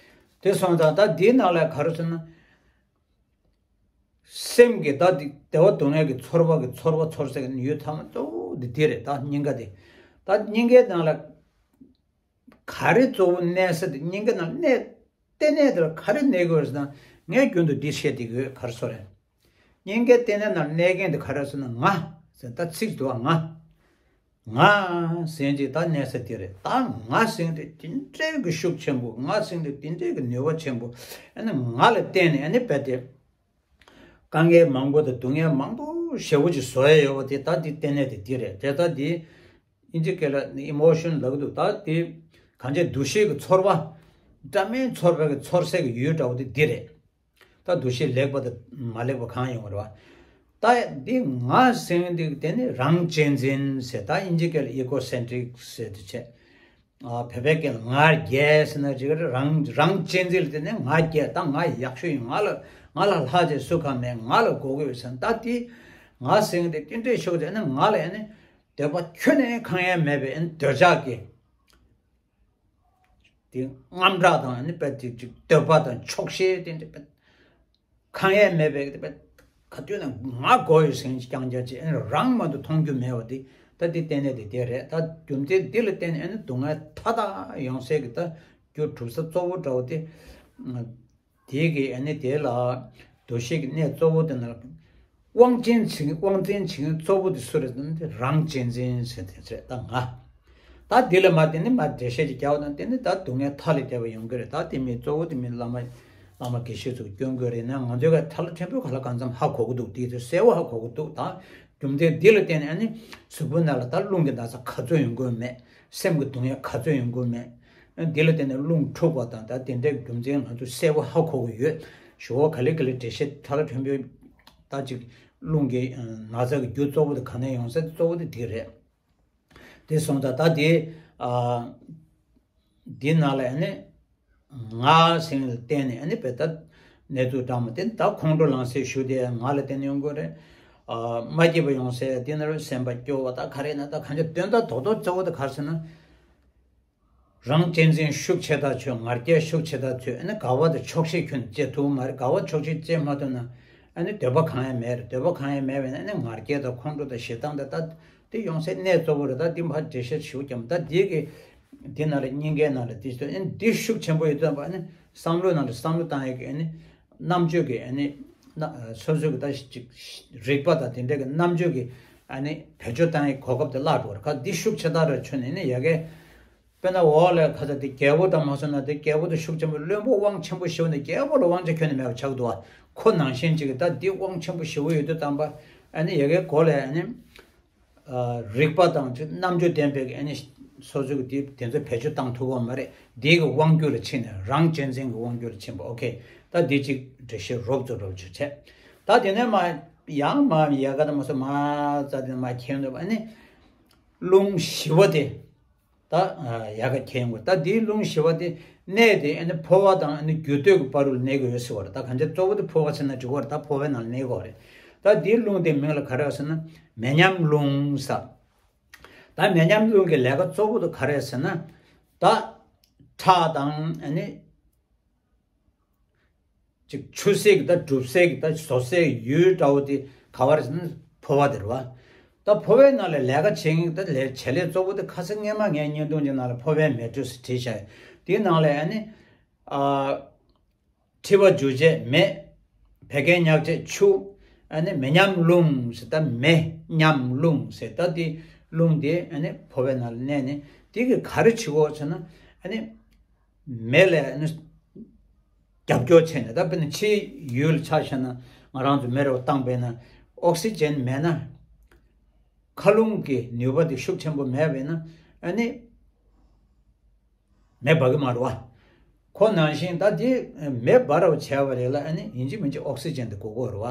དེ་སོང་ཙང་ད་འདིའི་ནང་ལ་ག་རེ་ཟེར་ན། སེམས་ཀྱི་ད་འདི་བདེ་བ་སྡུག་བསྔལ་གྱི་ཚོར་བ་གི་ཚོར་བ་ཚོར་སའི་ཡུལ་ཐ་མ་གཙོ་བོ་འདི་འདི་རེད། ད་སྙིང་ག་དེ་ད་སྙིང་གའི་ནང་ལ་ག་རེ་གཙོ་བོ་གནས་ས་དེ་སྙིང་གའི་ནང་གནས། ལྟེ་གནས་དེ་ལ་ག་རེ་གནས་དགོས་ཟེར་ན། ངས་རྒྱུན་དུ་འདི་བཤད་བསྡད་ཀྱི་ཡོད། ག་རེ་ཟེར་རེད། སྙིང་གའི་ལྟེ་གནས་ནང་གནས་མཁན་དེ་ག་རེ་ཟེར་ན་ང་ཟེར། ད་ཚིག་འདུག་བ། ང་ང་ཟེར་གྱི་ད་གནས་ས་དེ་རེད། ད་ང་ཟེར་དེ་དེ་འདྲའི་གི་ཤུགས་ཆེན་པོ། ང་ཟེར་དེ་དེ་འདྲའི་གི་ནུས་པ་ཆེན་པོ། ཨ་ནི་ང་ལ་བརྟེན་ནས་ཨ་ནི་རྦད་དེ་དཀའ་ངལ་མང་པོ་དང་སྡུག་བསྔལ་མང་པོ་ཞེ་པོ་ཅིག་བཟོ་ཡ་ཡོད་པ་དེ་ད་དེ་ལྟེ་གནས་དེ་འདི་རེད། དེ་ད་དེ་ཨིན་ཇི་སྐད་ལ་ཨི་མོ་ཤོན་ལབ་ཀྱི་འདུག་ད་དེ་གང་ཅི་འདུ་ཤེས་ཀྱི་ཚོར་བ་འདྲ་མིན་ཚོར་བའི་གི་ཚོར་སའི་གི་ཡུལ་འདྲ་བོ་དེ་འདི་རེད། ད་འདུ་ཤེས་ལེགས་པ་དང་མ་ལེགས་པ་གང་ཡོང་བ་རེད་བ། ད་འདི་ང་ཟེར་འདི་དེ་ནི་རང་གཅེས་འཛིན་ཟེར། ད་ཨིན་ཇི་སྐད་ལ་ego centric ཟེར་དུ་བྱས། ཨ་བོད་པའི་སྐད་ལ་ང་རྒྱལ་ཟེར་ན་ཅིག་རང་རང་གཅེས་འཛིན་ལ་བརྟེན་ནས་ང་རྒྱལ། ད་ང་ཡག་ཤོས་ཡིན། ང་ལ་ང་ལ་ལྷག་ཅེས་སུ་གང་མེད། ང་ལ་དགོས་ཀྱི་ཡོད་ཟེར། ད་དེ་ང་ཟེར་དེ་དེ་འདྲའི་ཤོག་ཟེར་ན་ང་ལ་ཨ་ནི་འདོད་པ་ཁྱོན་ནས་ཁེངས་ཡ་མེད་པའི་ཨ་ནི་འདོད་ཆགས་ཀྱི་དེ་རྔམ་སྐྲག་དང་ཨ་ནི་དཔེ་དེ་ཅིག་འདོད་པ་དང་ཆོག་ཤེས་དེ་འདྲ་དཔེ་ཁེངས་ཡས་མེད་པའི་དཔེ་ག་དུས་ན་ང་དགོས་ཡོད་ཟེར་རྐྱང་རྐྱང་བྱས། ཨ་ནི་རང་མ་གཏོགས་མཐོང་རྒྱུ་མེད་པ་དེ་ད་དེ་ལྟེ་གནས་དེ་དེ་རེད། ད་རྒྱུ་མཚན་འདི་ལ་བརྟེན་ནས་ཨ་ནི་སྡུག་བསྔལ་མཐའ་དག་ཡོང་སའི་གི་ད་རྒྱུ་གྲུབ་ས་གཙོ་བོ་འདྲ་བོ་དེ། དེ་གི་ཨ་ནི་དེ་ལ་འདུ་ཤེས་ཀྱི་གནས་གཙོ་བོ་དེ་ན་དབང་ཆེན་བྱེད་དབང་བཙན་བྱེད་མཁན་གཙོ་བོ་དེ་སུ་རེད་ཟེར་ན། དེ་རང་གཅེས་འཛིན་ཟེར་དེ་རེད། ད་ང་ད་འདི་ལ་མ་བརྟེན་ནས་མ་འགྲེལ་བཤད་ཅིག་རྒྱག་པ་དང་། དེ་ནི་ད་སྡུག་བསྔལ་མཐའ་ལས་འདས་པ་ཡོང་གི་རེད། ད་དེ་མི་གཙོ་བོ་དེ་མི་བླ་མ་བླ་མ་དགེ་བཤེས་ཚོ་སྐྱོན་དགོས་རེད་ན། ང་ཚོའི་ག་ཐ་ལ་ཕྲན་བུ་ག་ལ་གང་འཚམ་ཧ་གོ་གི་འདུག་དེ་ཚོ་གསལ་བོ་ཧ་གོ་གི་འདུག་ད་རྒྱུ་མཚན་འདི་ལ་བརྟེན་ནས་ཨ་ནི་གཟུགས་པོ་ནང་ལ་ད་རླུང་གི་ན་ཚ་ག་ཚོད་ཡོང་གི་ཡོད་མེད། སེམས་ཀྱི་སྡུག་བསྔལ་ག་ཚོད་ཡོང་གི་ཡོད་མེད། འདི་ལ་བརྟེན་ནས་རླུང་འཁྲུགས་པ་དང་ད་དེ་འདྲའི་རྒྱུ་མཚན་ང་ཚོ་གསལ་པོ་ཧ་གོ་གི་ཡོད། ཞུ་བ་ག་ལེ་ག་ལེ་འགྲེལ་བཤད་ཐ་ལ་ཕྲན་བུ་ད་ཅིག་རླུང་གི་ན་ཚ་གི་རྒྱུ་གཙོ་བོ་དེ་ག་ནས་ཡོང་ས་དེ་གཙོ་བོ་དེ་འདི་རེད། དེ་སོང་ཙང་ད་དེ་ཨ་འདི་ནང་ལ་ཨ་ནི་ང་ཟེར་མཁན་ལ་བརྟེན་ནས་ཨ་ནི་བེ་ད་གནས་ཚུལ་འདྲ་མོ་དེ་ད་ཁོང་ཁྲོ་ལངས་སའི་ཤུགས་དེ་ང་ལ་བརྟེན་ནས་ཡོང་གི་རེད། ཨ་མ་སྐྱིད་པ་ཡོང་སའི་དེ་ནི་སེམས་པ་སྐྱོ་བ་ད་ག་རེ་ན་ད་གང་ཅི་དོན་དག་རྡོག་རྡོག་གཙོ་བོ་དེ་ག་རེ་ཟེར་ན། རང་གཅེས་འཛིན་ཤུགས་ཆེ་ཐག་ཆོད། ང་རྒྱལ་ཤུགས་ཆེ་ཐག་ཆོད། ཨ་ནི་དགའ་བ་དང་ཆོག་ཤེས་ཁྱོན་ནས་སྐྱེ་ཐུབ་མ་རེད། དགའ་བ་ཆོག་ཤེས་སྐྱེ་མ་ཐུབ་ན་ཨ་ནི་འདོད་པ་གང་ཡང་མེད་རེད། འདོད་པ་གང་ཡང་མེད་པས་ན་ཨ་ནི་ང་རྒྱལ་དང་ཁོང་ཁྲོ་དང་ཞེ་སྡང་དང་ད་དེ་ཡོང་སའི་གནས་གཙོ་བོ་རེད། ད་འདི་མ་འགྲེལ་བཤད་ཞུ་རྒྱུ་མ་ད་འདི་གི་འདི་ནང་ལ་སྙིང་གའི་ནང་ལ་འདི་ཚོ་ཨ་ནི་འདི་ཤུགས་ཆེན་པོ་ཡོད་ཙམ་པ་ཨ་ནི་བསམ་བློའི་ནང་ལ་བསམ་བློ་བཏང་ཡས་ཀྱི་ཨ་ནི་རྣམ་དཔྱོད་ཀྱི་ཨ་ནི་སོ་སོའི་གི་ད་ཅིག་རིག་པ་དང་དེ་འདྲ་གི་རྣམ་དཔྱོད་ཀྱི་ཨ་ནི་བེད་སྤྱོད་བཏང་ཡས་གོ་སྐབས་དེ་བརླག་འགྲོ་བ་རེད། ཁ་འདི་ཤུགས་ཆེ་དག་རེད། ཆོས་ནི་ཨ་ནི་ཡ་གི་དཔེར་ན་འོག་ལ་ཁ་ཚ་དེ་རྒྱལ་པོ་དང་མ་སོང་ན་དེ་རྒྱལ་པོ་དེ་ཤུགས་ཆེན་པོ་བློན་པོ་དབང་ཆེན་པོ་ཞིག་ནས་རྒྱལ་པོ་ལ་དབང་ཆ་ཁྱོན་ནས་མེད་པ་ཆགས་འདུག་བ། ཁོ་ནང་བཞིན་ཅིག་ད་འདི་དབང་ཆེན་པོ་ཞེ་པོ་ཡོད་དུས་ཙམ་པ་ཨ་ནི་ཡ་གའི་གོ་ལ་ཨ་ནི་རིག་པ་དང་ཅིག་རྣམ་དཔྱོད་ལྡན་པའི་ཨ་ནི་སོ་སོའི་གི་དེ་དེ་ཚོ་བེད་སྤྱོད་བཏང་ཐུབ་པ་མ་རེད། འདི་གི་དབང་སྒྱུར་ལ་ཕྱིན་ནས་རང་གཅེས་འཛིན་གྱི་དབང་སྒྱུར་ལ་ཕྱིན་པ། ཨོ་ཁེ། ད་འདི་ཅིག་འགྲེལ་བཤད་རོབ་ཙམ་རོབ་ཙམ་བྱས། ད་དེ་ནས་མ་ཡང་མ་ཡ་ག་ད་མ་སོ་མ་རྩ་དེ་མ་ཁྱེར་འདུག་ཨ་ནི་རླུང་ཞི་བ་དེ། ད་ཡ་ག་ཁྱེད་ཡོང་དགོས། ད་འདིའི་རླུང་ཞི་བ་དེ་གནས་དེ་ཨ་ནི་ཕོ་བ་དང་ཨ་ནི་རྒྱུ་སྟོད་ཀྱི་བར་དུ་གནས་དགོས་ཟེར་བ་རེད། ད་གང་ཅི་གཙོ་བོ་དེ་ཕོ་བ་ཟེར་ན་འགྲིག་གི་རེད། ད་ཕོ་བའི་ནང་ལ་གནས་དགོས་རེད། ད་འདིའི་རླུང་དེ་མིང་ལ་ག་རེ་ཟེར་ན་མེ་མཉམ་རླུང་ཟེར། ད་མེ་མཉམ་རླུང་གི་ལས་ཀ་གཙོ་བོ་དེ་ག་རེ་ཟེར་ན། ད་ཁྲག་དང་ཨ་ནི། ཅིག་ཆུ་སེར་གྱི་ད་གྲུབ་སའི་གི་ད་བཟོ་སའི་ཡུལ་འདྲ་བོ་དེ་ག་བ་རེད་ཟེར་ན་ཕོ་བ་དེ་རེད་བ། ད་ཕོ་བའི་ནང་ལ་ལས་ཀ་བྱེད་མཁན་ད་ལས་བྱེད་ལས་གཙོ་བོ་དེ་ཁ་སང་སྔས་མ་ངའི་བརྙན་ཐུང་གི་ནང་ལ་ཕོ་བའི་མེ་དྲོད་ཟེར་བྲིས་བཞག་ཡོད། དེའི་ནང་ལ་ཨ་ནི་ཨ། མཁྲིས་པ་འཇུ་བྱེད་མེ། བད་ཀན་མྱག་བྱེད་ཆུ། ཨ་ནི་མེ་མཉམ་རླུང་ཟེར། ད་མེ་མཉམ་རླུང་ཟེར། ད་དེ་རླུང་དེ་ཨ་ནི་ཕོ་བའི་ནང་ལ་གནས་ནས་དེ་གིས་ག་རེ་བྱེད་དགོས་ཟེར་ན། ཨ་ནི་མེ་ལ་ཨ་ནི་རྒྱབ་སྐྱོར་བྱས་ནས། ད་དཔེར་ན་ཕྱིའི་ཡུལ་ལ་ཆ་བཞག་ན། ང་རང་ཚོ་མེ་རེ་བ་བཏང་པས་ན་ཨོག་སི་ཇན་མེད་ན། མཁའ་རླུང་གི་ནུས་པ་དེ་ཤུགས་ཆེན་པོ་མེད་པས་ན། ཨ་ནི་མེ་འབར་གི་མ་རེད་བ། ཁོ་ནང་བཞིན་ད་དེ་མེ་འབར་བ་བྱས་པ་རེད་ལ། ཨ་ནི་ཡིན་གཅིག་མིན་གཅིག་ཨོག་སི་ཇན་དེ་དགོས་ཀྱི་ཡོད་རེད་བ།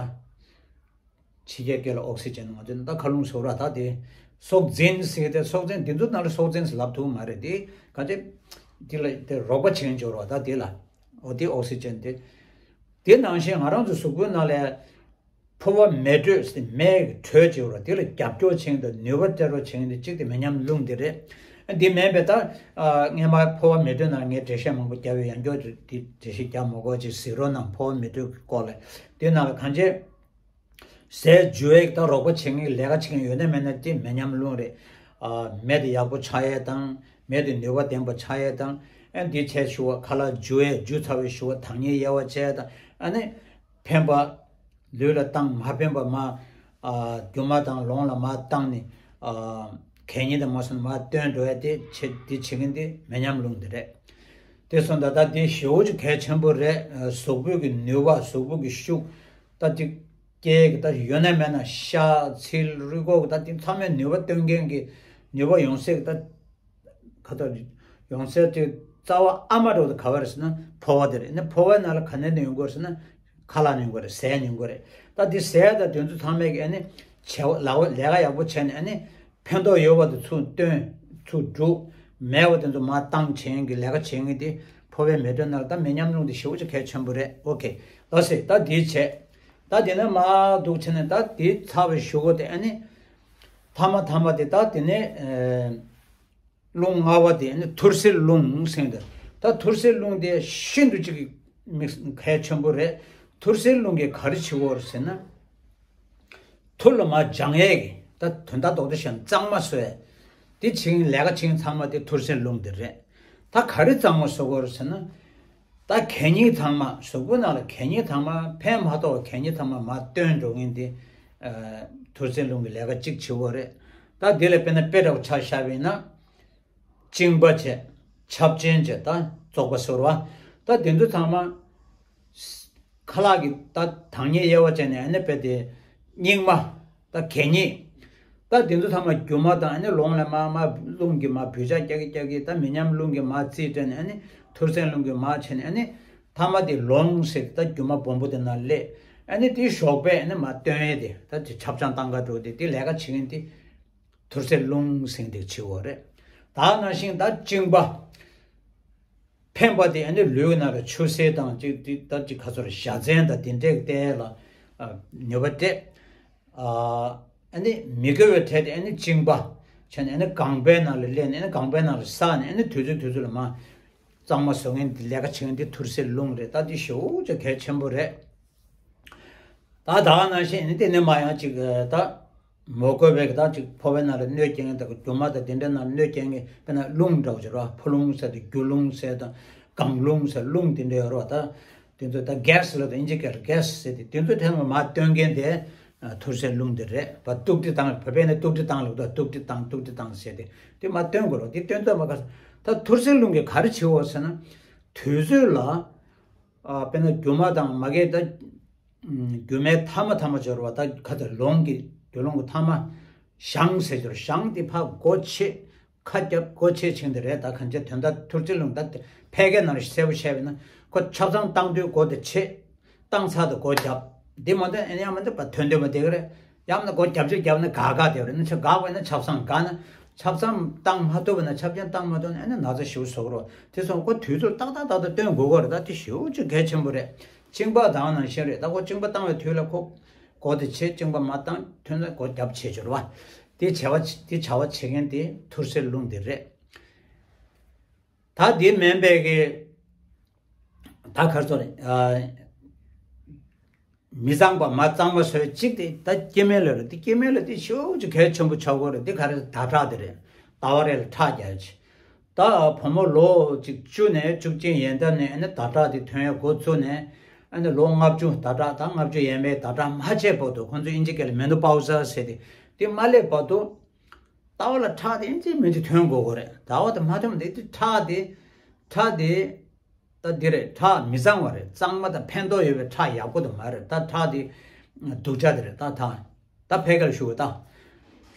ཕྱི་རྒྱལ་སྐད་ལ་ཨོག་སི་ཇན། ང་ཚོ་ད་མཁའ་རླུང་ཟེར་བ་རེད། ད་དེ་སྲོག་འཛིན་ཟེར་ཏེ། སྲོག་འཛིན་འདི་ཚོ་ནང་ལ་སྲོག་འཛིན་ཟེར་ལབ་ཐུབ་མ་རེད། དེ་ག་ཚོད་དེ་ལ་དེ་རོགས་པ་བྱེད་མཁན་ཅིག་ཡོད་རེད་བ། ད་དེ་ལ་ཨོ་དེ་ཨོག་སི་ཇན་དེ། དེ་ནང་བཞིན་ང་རང་ཚོ་གཟུགས་པོའི་ནང་ལ་ཕོ་བ་མེ་དྲོད་ཟེར། མེ་གི་དྲོད་ཅིག་ཡོད་རེད། དེ་ལ་རྒྱབ་སྐྱོར་བྱེད་མཁན་དང་ནུས་པ་སྟེར་རོགས་བྱེད་མཁན་དེ་གཅིག་དེ་མེ་མཉམ་རླུང་དེ་རེད། འདི་མིན་པའི་ད་ཨ་སྔས་མ་ཕོ་བ་མེ་དྲོད་ནང་ངས་འགྲེལ་བཤད་མང་པོ་བརྒྱབ་ཡོད། ཡང་བསྐྱར་དེ་འགྲེལ་བཤད་རྒྱག་མ་དགོས། ཅིག་གཟིགས་རོགས་གནང་། ཕོ་བ་མེ་དྲོད་ཀྱི་སྐོར་ལ། དེ་ནང་ལ་གང་ཅི་ཟས་འཇུ་ཡས་ད་རོགས་པ་བྱེད་མཁན་ལས་ཀ་བྱེད་མཁན་ཡོད་ན་མེད་ན་དེ་མེ་མཉམ་རླུང་རེད། ཨ་མེ་དེ་ཡག་པོ་ཆགས་ཡས་དང་། མེ་དེ་ནུས་པ་ལྡན་པ་ཆགས་ཡས་དང་། ཨ་འདི་བྱས་ཞུ་བ། ཁ་ལག་འཇུ་ཡས། འཇུ་ཚར་བའི་ཞུ་བ། དྭངས་སྙིགས་དབྱེ་བ་བྱས་དང་། ཨ་ནི་ཕན་པ་ལུས་ལ་བཏང་། མ་ཕན་པ་མར་ཨ་རྒྱུ་མ་དང་ལོང་ལ་མར་བཏང་ནས། ཨ་གད་སྙིགས་དང་མ་སོང་མར་བཏོན་འགྲོ་ཡས་དེ་བྱེད། དེ་བྱེད་མཁན་དེ་མེ་མཉམ་རླུང་དེ་རེད། དེ་སོང་ཙང་ད་དེ་ཞེ་པོ་ཅིག་གལ་ཆེན་པོ་རེད། ཨ་གཟུགས་པོའི་གི་ནུས་པ། གཟུགས་པོ་གི་ཤུགས། ད་དེ་སྐྱེ་གི་ད་ཡོད་ན་མེད་ན། ཤ་ཚིལ་རུས་ཁོག་གི་ད་དེ་ཚང་མའི་ནུས་པ་སྟོན་མཁན་གྱི་ནུས་པ་ཡོང་སའི་གི་ད་ག་ད་ཡོང་སའི་དེ་རྩ་བ་ཨ་མ་འདྲ་བོ་དེ་ག་བ་རེད་ཟེར་ན་ཕོ་བ་དེ་རེད། ཨ་ནི་ཕོ་བའི་ནང་ལ་ག་ནས་ནས་ཡོང་གི་རེད་ཟེར་ན། ཁ་ལག་ནས་ཡོང་གི་རེད། ཟས་ནས་ཡོང་གི་རེད། ད་དེ་ཟས་དང་དེ་ཚོ་ཚང་མས་གི་ཨ་ནི་བྱ་བ་ལག་པ་ལས་ཀ་ཡག་པོ་བྱས་ནས། ཨ་ནི་ཕན་ཐོགས་ཡོད་པ་དེ་ཚུར་བཏོན། ཚུར་སྒྲུག་མེད་པ་དེ་ཚོ་མར་བཏང་བྱེད་མཁན་གྱི་ལས་ཀ་བྱེད་མཁན་དེ་ཕོ་བའི་མེ་དྲོད་ནང་ལ། ད་མེ་མཉམ་རླུང་དེ་ཞེ་པོ་ཅིག་གལ་ཆེན་པོ་རེད། ཨོ་ཁེ། ལགས་སེ། ད་དེ་བྱས། ད་དེ་ནས་མར་འདུག་བྱས་ནས། ད་དེ་ཚར་བའི་གཞུག་གུ་དེ་ཨ་ནི་ཐ་མ་ཐ་མ་དེ། ད་དེ་ནས་ཨེ་རླུང་ལྔ་པ་དེ་ཨ་ནི་ཐུར་སེལ་རླུང་ཟེར་དེ། ད་ཐུར་སེལ་རླུང་དེ་ཤིན་ཏུ་ཅིག་གི་དམིགས། གལ་ཆེན་པོ་རེད། ཐུར་སེལ་རླུང་གིས་ག་རེ་བྱེད་ཀྱི་ཡོད་རེད་ཟེར་ན། ཐུར་ལ་མར་སྦྱང་ཡས་ཀྱི། ད་དོན་དག་རྡོག་རྡོག་བཤད་ན་གཙང་མ་བཟོ་ཡས། དེ་བྱེད་མཁན་ལས་ཀ་བྱེད་མཁན་ཚང་མ་དེ་ཐུར་སེལ་རླུང་དེ་རེད། ད་ག་རེ་གཙང་མ་བཟོ་དགོས་རེད་ཟེར་ན། ད་གད་སྙིགས་ཚང་མ། གཟུགས་པོ་ནང་ལ་གད་སྙིགས་ཚང་མ། ཕན་མ་ཐོགས་པའི་གད་སྙིགས་ཚང་མ་མར་བཏོན་འགྲོ་མཁན་དེ་ཨ་ཐུར་སེལ་རླུང་གི་ལས་ཀ་གཅིག་བྱེད་དགོས་རེད། ད་དེ་ལ་དཔེར་ན་དཔེ་འདྲ་བོ་ཆ་བཞག་པ་ཡིན་ན། གཅིན་པ་བྱས། ཆབ་ཆེན་བྱས། ད་བཙོག་པ་ཟེར་བ། ད་དེ་ཚོ་ཚང་མ་ཁ་ལག་གི་ད་དྭངས་སྙིགས་དབྱེ་བ་བྱས་ནས། ཨ་ནི་དཔེ་དེ་སྙིགས་མ། ད་གད་སྙིགས། ད་དེ་ཚོ་ཚང་མ་རྒྱུ་མ་དང་། ཨ་ནི་ལོང་ལ་མར་མར་རླུང་གིས་མར་འབུད་འཇགས་རྒྱག་གི་རྒྱག་གི། ད་མེ་མཉམ་རླུང་གིས་མར་རྩིས་སྤྲད་ནས། ཨ་ནི་ཐུར་སེལ་རླུང་གིས་མར་བྱས་ནས། ཨ་ནི་མཐའ་མ་དེ་ལོང་ཟེར། ད་རྒྱུ་མ་སྦོམ་པོ་དེ་ནང་སླེབས། ཨ་ནི་དེའི་གཞོགས་པས་ཨ་ནི་མར་བཏོན་ཡས་དེ། ད་དེ་ཆབ་ཆང་བཏང་ག་འགྲོ་དེ། དེ་ལས་ཀ་བྱེད་མཁན་དེ་ཐུར་སེལ་རླུང་ཟེར་མཁན་དེ་བྱེད་དགོས་རེད། ད་ནང་བཞིན་ད་གཅིན་པ། ཕན་པ་དེ་ཨ་ནི་ལུས་ནང་ལ་ཆུ་སེར་དང་ཅིག་དེ་ལྟར་ཅིག་ག་ཚོད་རེད། བཞའ་ཚན་དང་དེ་འདྲས་ལྟས་ལ་ཨ་ནུས་པ་སྤྲད། ཨ་ཨ་ནི་མི་དགེ་བའི་ཕྲད་དེ་ཨ་ནི་གཅིན་པ་བྱས་ནས། ཨ་ནི་ལྒང་པའི་ནང་ལ་སླེབས་ནས། ཨ་ནི་ལྒང་པའི་ནང་ལ་ཟགས་ནས། ཨ་ནི་དུས་ཚོད་དུས་ཚོད་ལ་མར་གཙང་མ་བཟོ་མཁན་དེ། ལས་ཀ་བྱེད་མཁན་དེ་ཐུར་སེལ་རླུང་རེད། ད་དེ་ཞེ་པོ་ཅིག་གལ་ཆེན་པོ་རེད། ད་ད་ག་ནང་བཞིན་ནི་དེ་ནས་མར་ཡང་ཅིག་ད་མོ་རྒོད་པའི་ད་ཅིག་ཕོ་བའི་ནང་ལ་གནོད་སྐྱེལ་མཁན་དང་། རྒྱུ་མ་དང་དེ་འདྲའི་ནང་ལ་གནོད་སྐྱེལ་མཁན། དཔེར་ན་རླུང་འདྲ་བོ་ཅིག་རེད་བ། ཕོ་རླུང་ཟེར་དང་། རྒྱུ་རླུང་ཟེར་དང་། གངས་རླུང་ཟེར། རླུང་དེ་འདྲ་ཡོད་རེད་བ། ད་དེ་ཚོ་ད་གེ་སི་ལབ་དང་། ཨིན་ཇི་སྐད་ལ་གེ་སི་ཟེར་དེ། དེ་ཚོ་ཐད་ཀར་མར་བཏོན་མཁན་དེ་ཨ་ཐུར་སེལ་རླུང་དེ་རེད་བ། གཏུབ་སྟེ་བཏང་། བོད་པས་ནི་གཏུབ་སྟེ་བཏང་ལབ་དུས། གཏུབ་སྟེ་བཏང་། གཏུབ་སྟེ་བཏང་ཟེར་དེ། དེ་མར་བཏོན་དགོས་རེད་བ། དེ་བཏོན་ཚར་མ་ག་ད་ཐུར་སེལ་རླུང་གིས་ག་རེ་བྱེད་འོ་ཟེར་ན། དུས་ཚོད་ལ། ཨ་དཔེར་ན་རྒྱུ་མ་དང་མ་གིའི་ད་རྒྱུ་མའི་མཐའ་མ་མཐའ་མ་སྦྱོར་བ། ད་ག་ཚོད་ལོང་གི་རྒྱུ་ལོང་གི་མཐའ་མ་བཞེངས་ཟེར་སྦྱོར། བཞེངས་དེ་ཕར་སྒོ་ཕྱེ། ཁ་རྒྱབ་སྒོ་ཕྱེ་བྱེད་དེ་རེད། ད་གང་ཅི་དོན་དག་ཐུར་སེལ་རླུང་ད་ཕལ་སྐད་ནང་གསལ་པོ་བཤད་པ་ཡིན་ན། ཁོ་ཆབ་གསང་བཏང་དུས་སྒོ་དེ་ཕྱེ། བཏང་ཚར་དུས་སྒོ་རྒྱབ། འདི་མ་འདོན་ཨེ་ཡང་མ་འདོན་པ་ཐོན་འདོན་པ་དེ་ག་རེད། ཡང་ན་སྒོ་རྒྱབ་ཅིག་རྒྱབ་ན་ག་ག་དེ་རེད། ན་ཆ་ག་བས་ན་ཆབ་གསང་ག་ན། ཆབ་གསང་བཏང་མ་ཐུབ་པ་ན། ཆབ་ཆེན་བཏང་མ་ཐུབ་ན་ཨེ་ན་ན་ཚ་ཞེ་པོ་བཟོ་གི་རེད། དེ་སོང་ཁོ་དུས་ཚོད་ཏག་ཏག་ཏག་ཏག་སྟོན་དགོས་གི་རེད། ད་དེ་ཞེ་པོ་ཅིག་གལ་ཆེན་པོ་རེད། གཅིན་པ་དང་ནང་བཞིན་རེད། ད་ཁོ་གཅིན་པ་བཏང་བའི་དུས་ལ་ཁོ་སྒོ་དེ་ཕྱེ། གཅིན་པ་མ་བཏང་ཐོན་ན་སྒོ་རྒྱབ་བྱེད་སྦྱོར་བ། དེ་བྱ་བ་དེ་བྱ་བ་བྱེད་མཁན་དེ་ཐུར་སེལ་རླུང་དེ་རེད། ད་དེ་མིན་པའི་གི་ད་ག་རེ་ཟེར་རེད། ཨ། མི་གཙང་པ་མ་གཙང་མ་བཟོས་གཅིག་དེ་ད་སྐྱེ་དམན་ལ་རེད། དེ་སྐྱེ་དམན་ལ་དེ་ཤུགས་ཀྱི་གལ་ཆེན་པོ་ཆགས་ཀྱི་རེད། དེ་ག་རེ་ཟླ་ཁྲག་དེ་རེད། ཟླ་བ་རེ་ལ་ཁྲག་རྒྱག་ཅིག་ད་བུ་མོ་ལོ་གཅིག་བཅུ་ནས་བཅུ་གཅིག་ཡན་འདབ་ནས་ཨ་ནི་ཟླ་ཁྲག་དེ་ཐོན་ཡ་འགོ་བཙུགས་ནས་ཨ་ནི་ལོ་ལྔ་བཅུ་ཟླ་ཁྲག་དང་ལྔ་བཅུ་ཡས་མས་ཟླ་ཁྲག་མ་ཆད་བར་དུ་ཁོང་ཚོ་ཨིན་ཇི་སྐད་ལ་མེ་ནོ་པའུ་ཟ་ཟེར་ཏེ་དེ་མ་སླེབས་བར་དུ། ཟླ་བ་ལ་ཁྲག་དེ་ཨིན་ཇི་མིན་ཇི་ཐོན་དགོས་དགོས་རེད། ཟླ་བ་དེ་མ་ཐོན་དེ་དེ་ཁྲག་དེ་ཁྲག་དེ་ད་འདི་རེད། ཁྲག་མི་གཙང་བ་རེད། གཙང་མ་དང་ཕན་ཐོགས་ཡོད་པའི་ཁྲག་ཡག་པོ་དེ་མ་རེད། ད་ཁྲག་དེ་སྡུག་ཅག་དེ་རེད། ད་ད་ད་ཕལ་སྐད་ཞུ་བ་ད།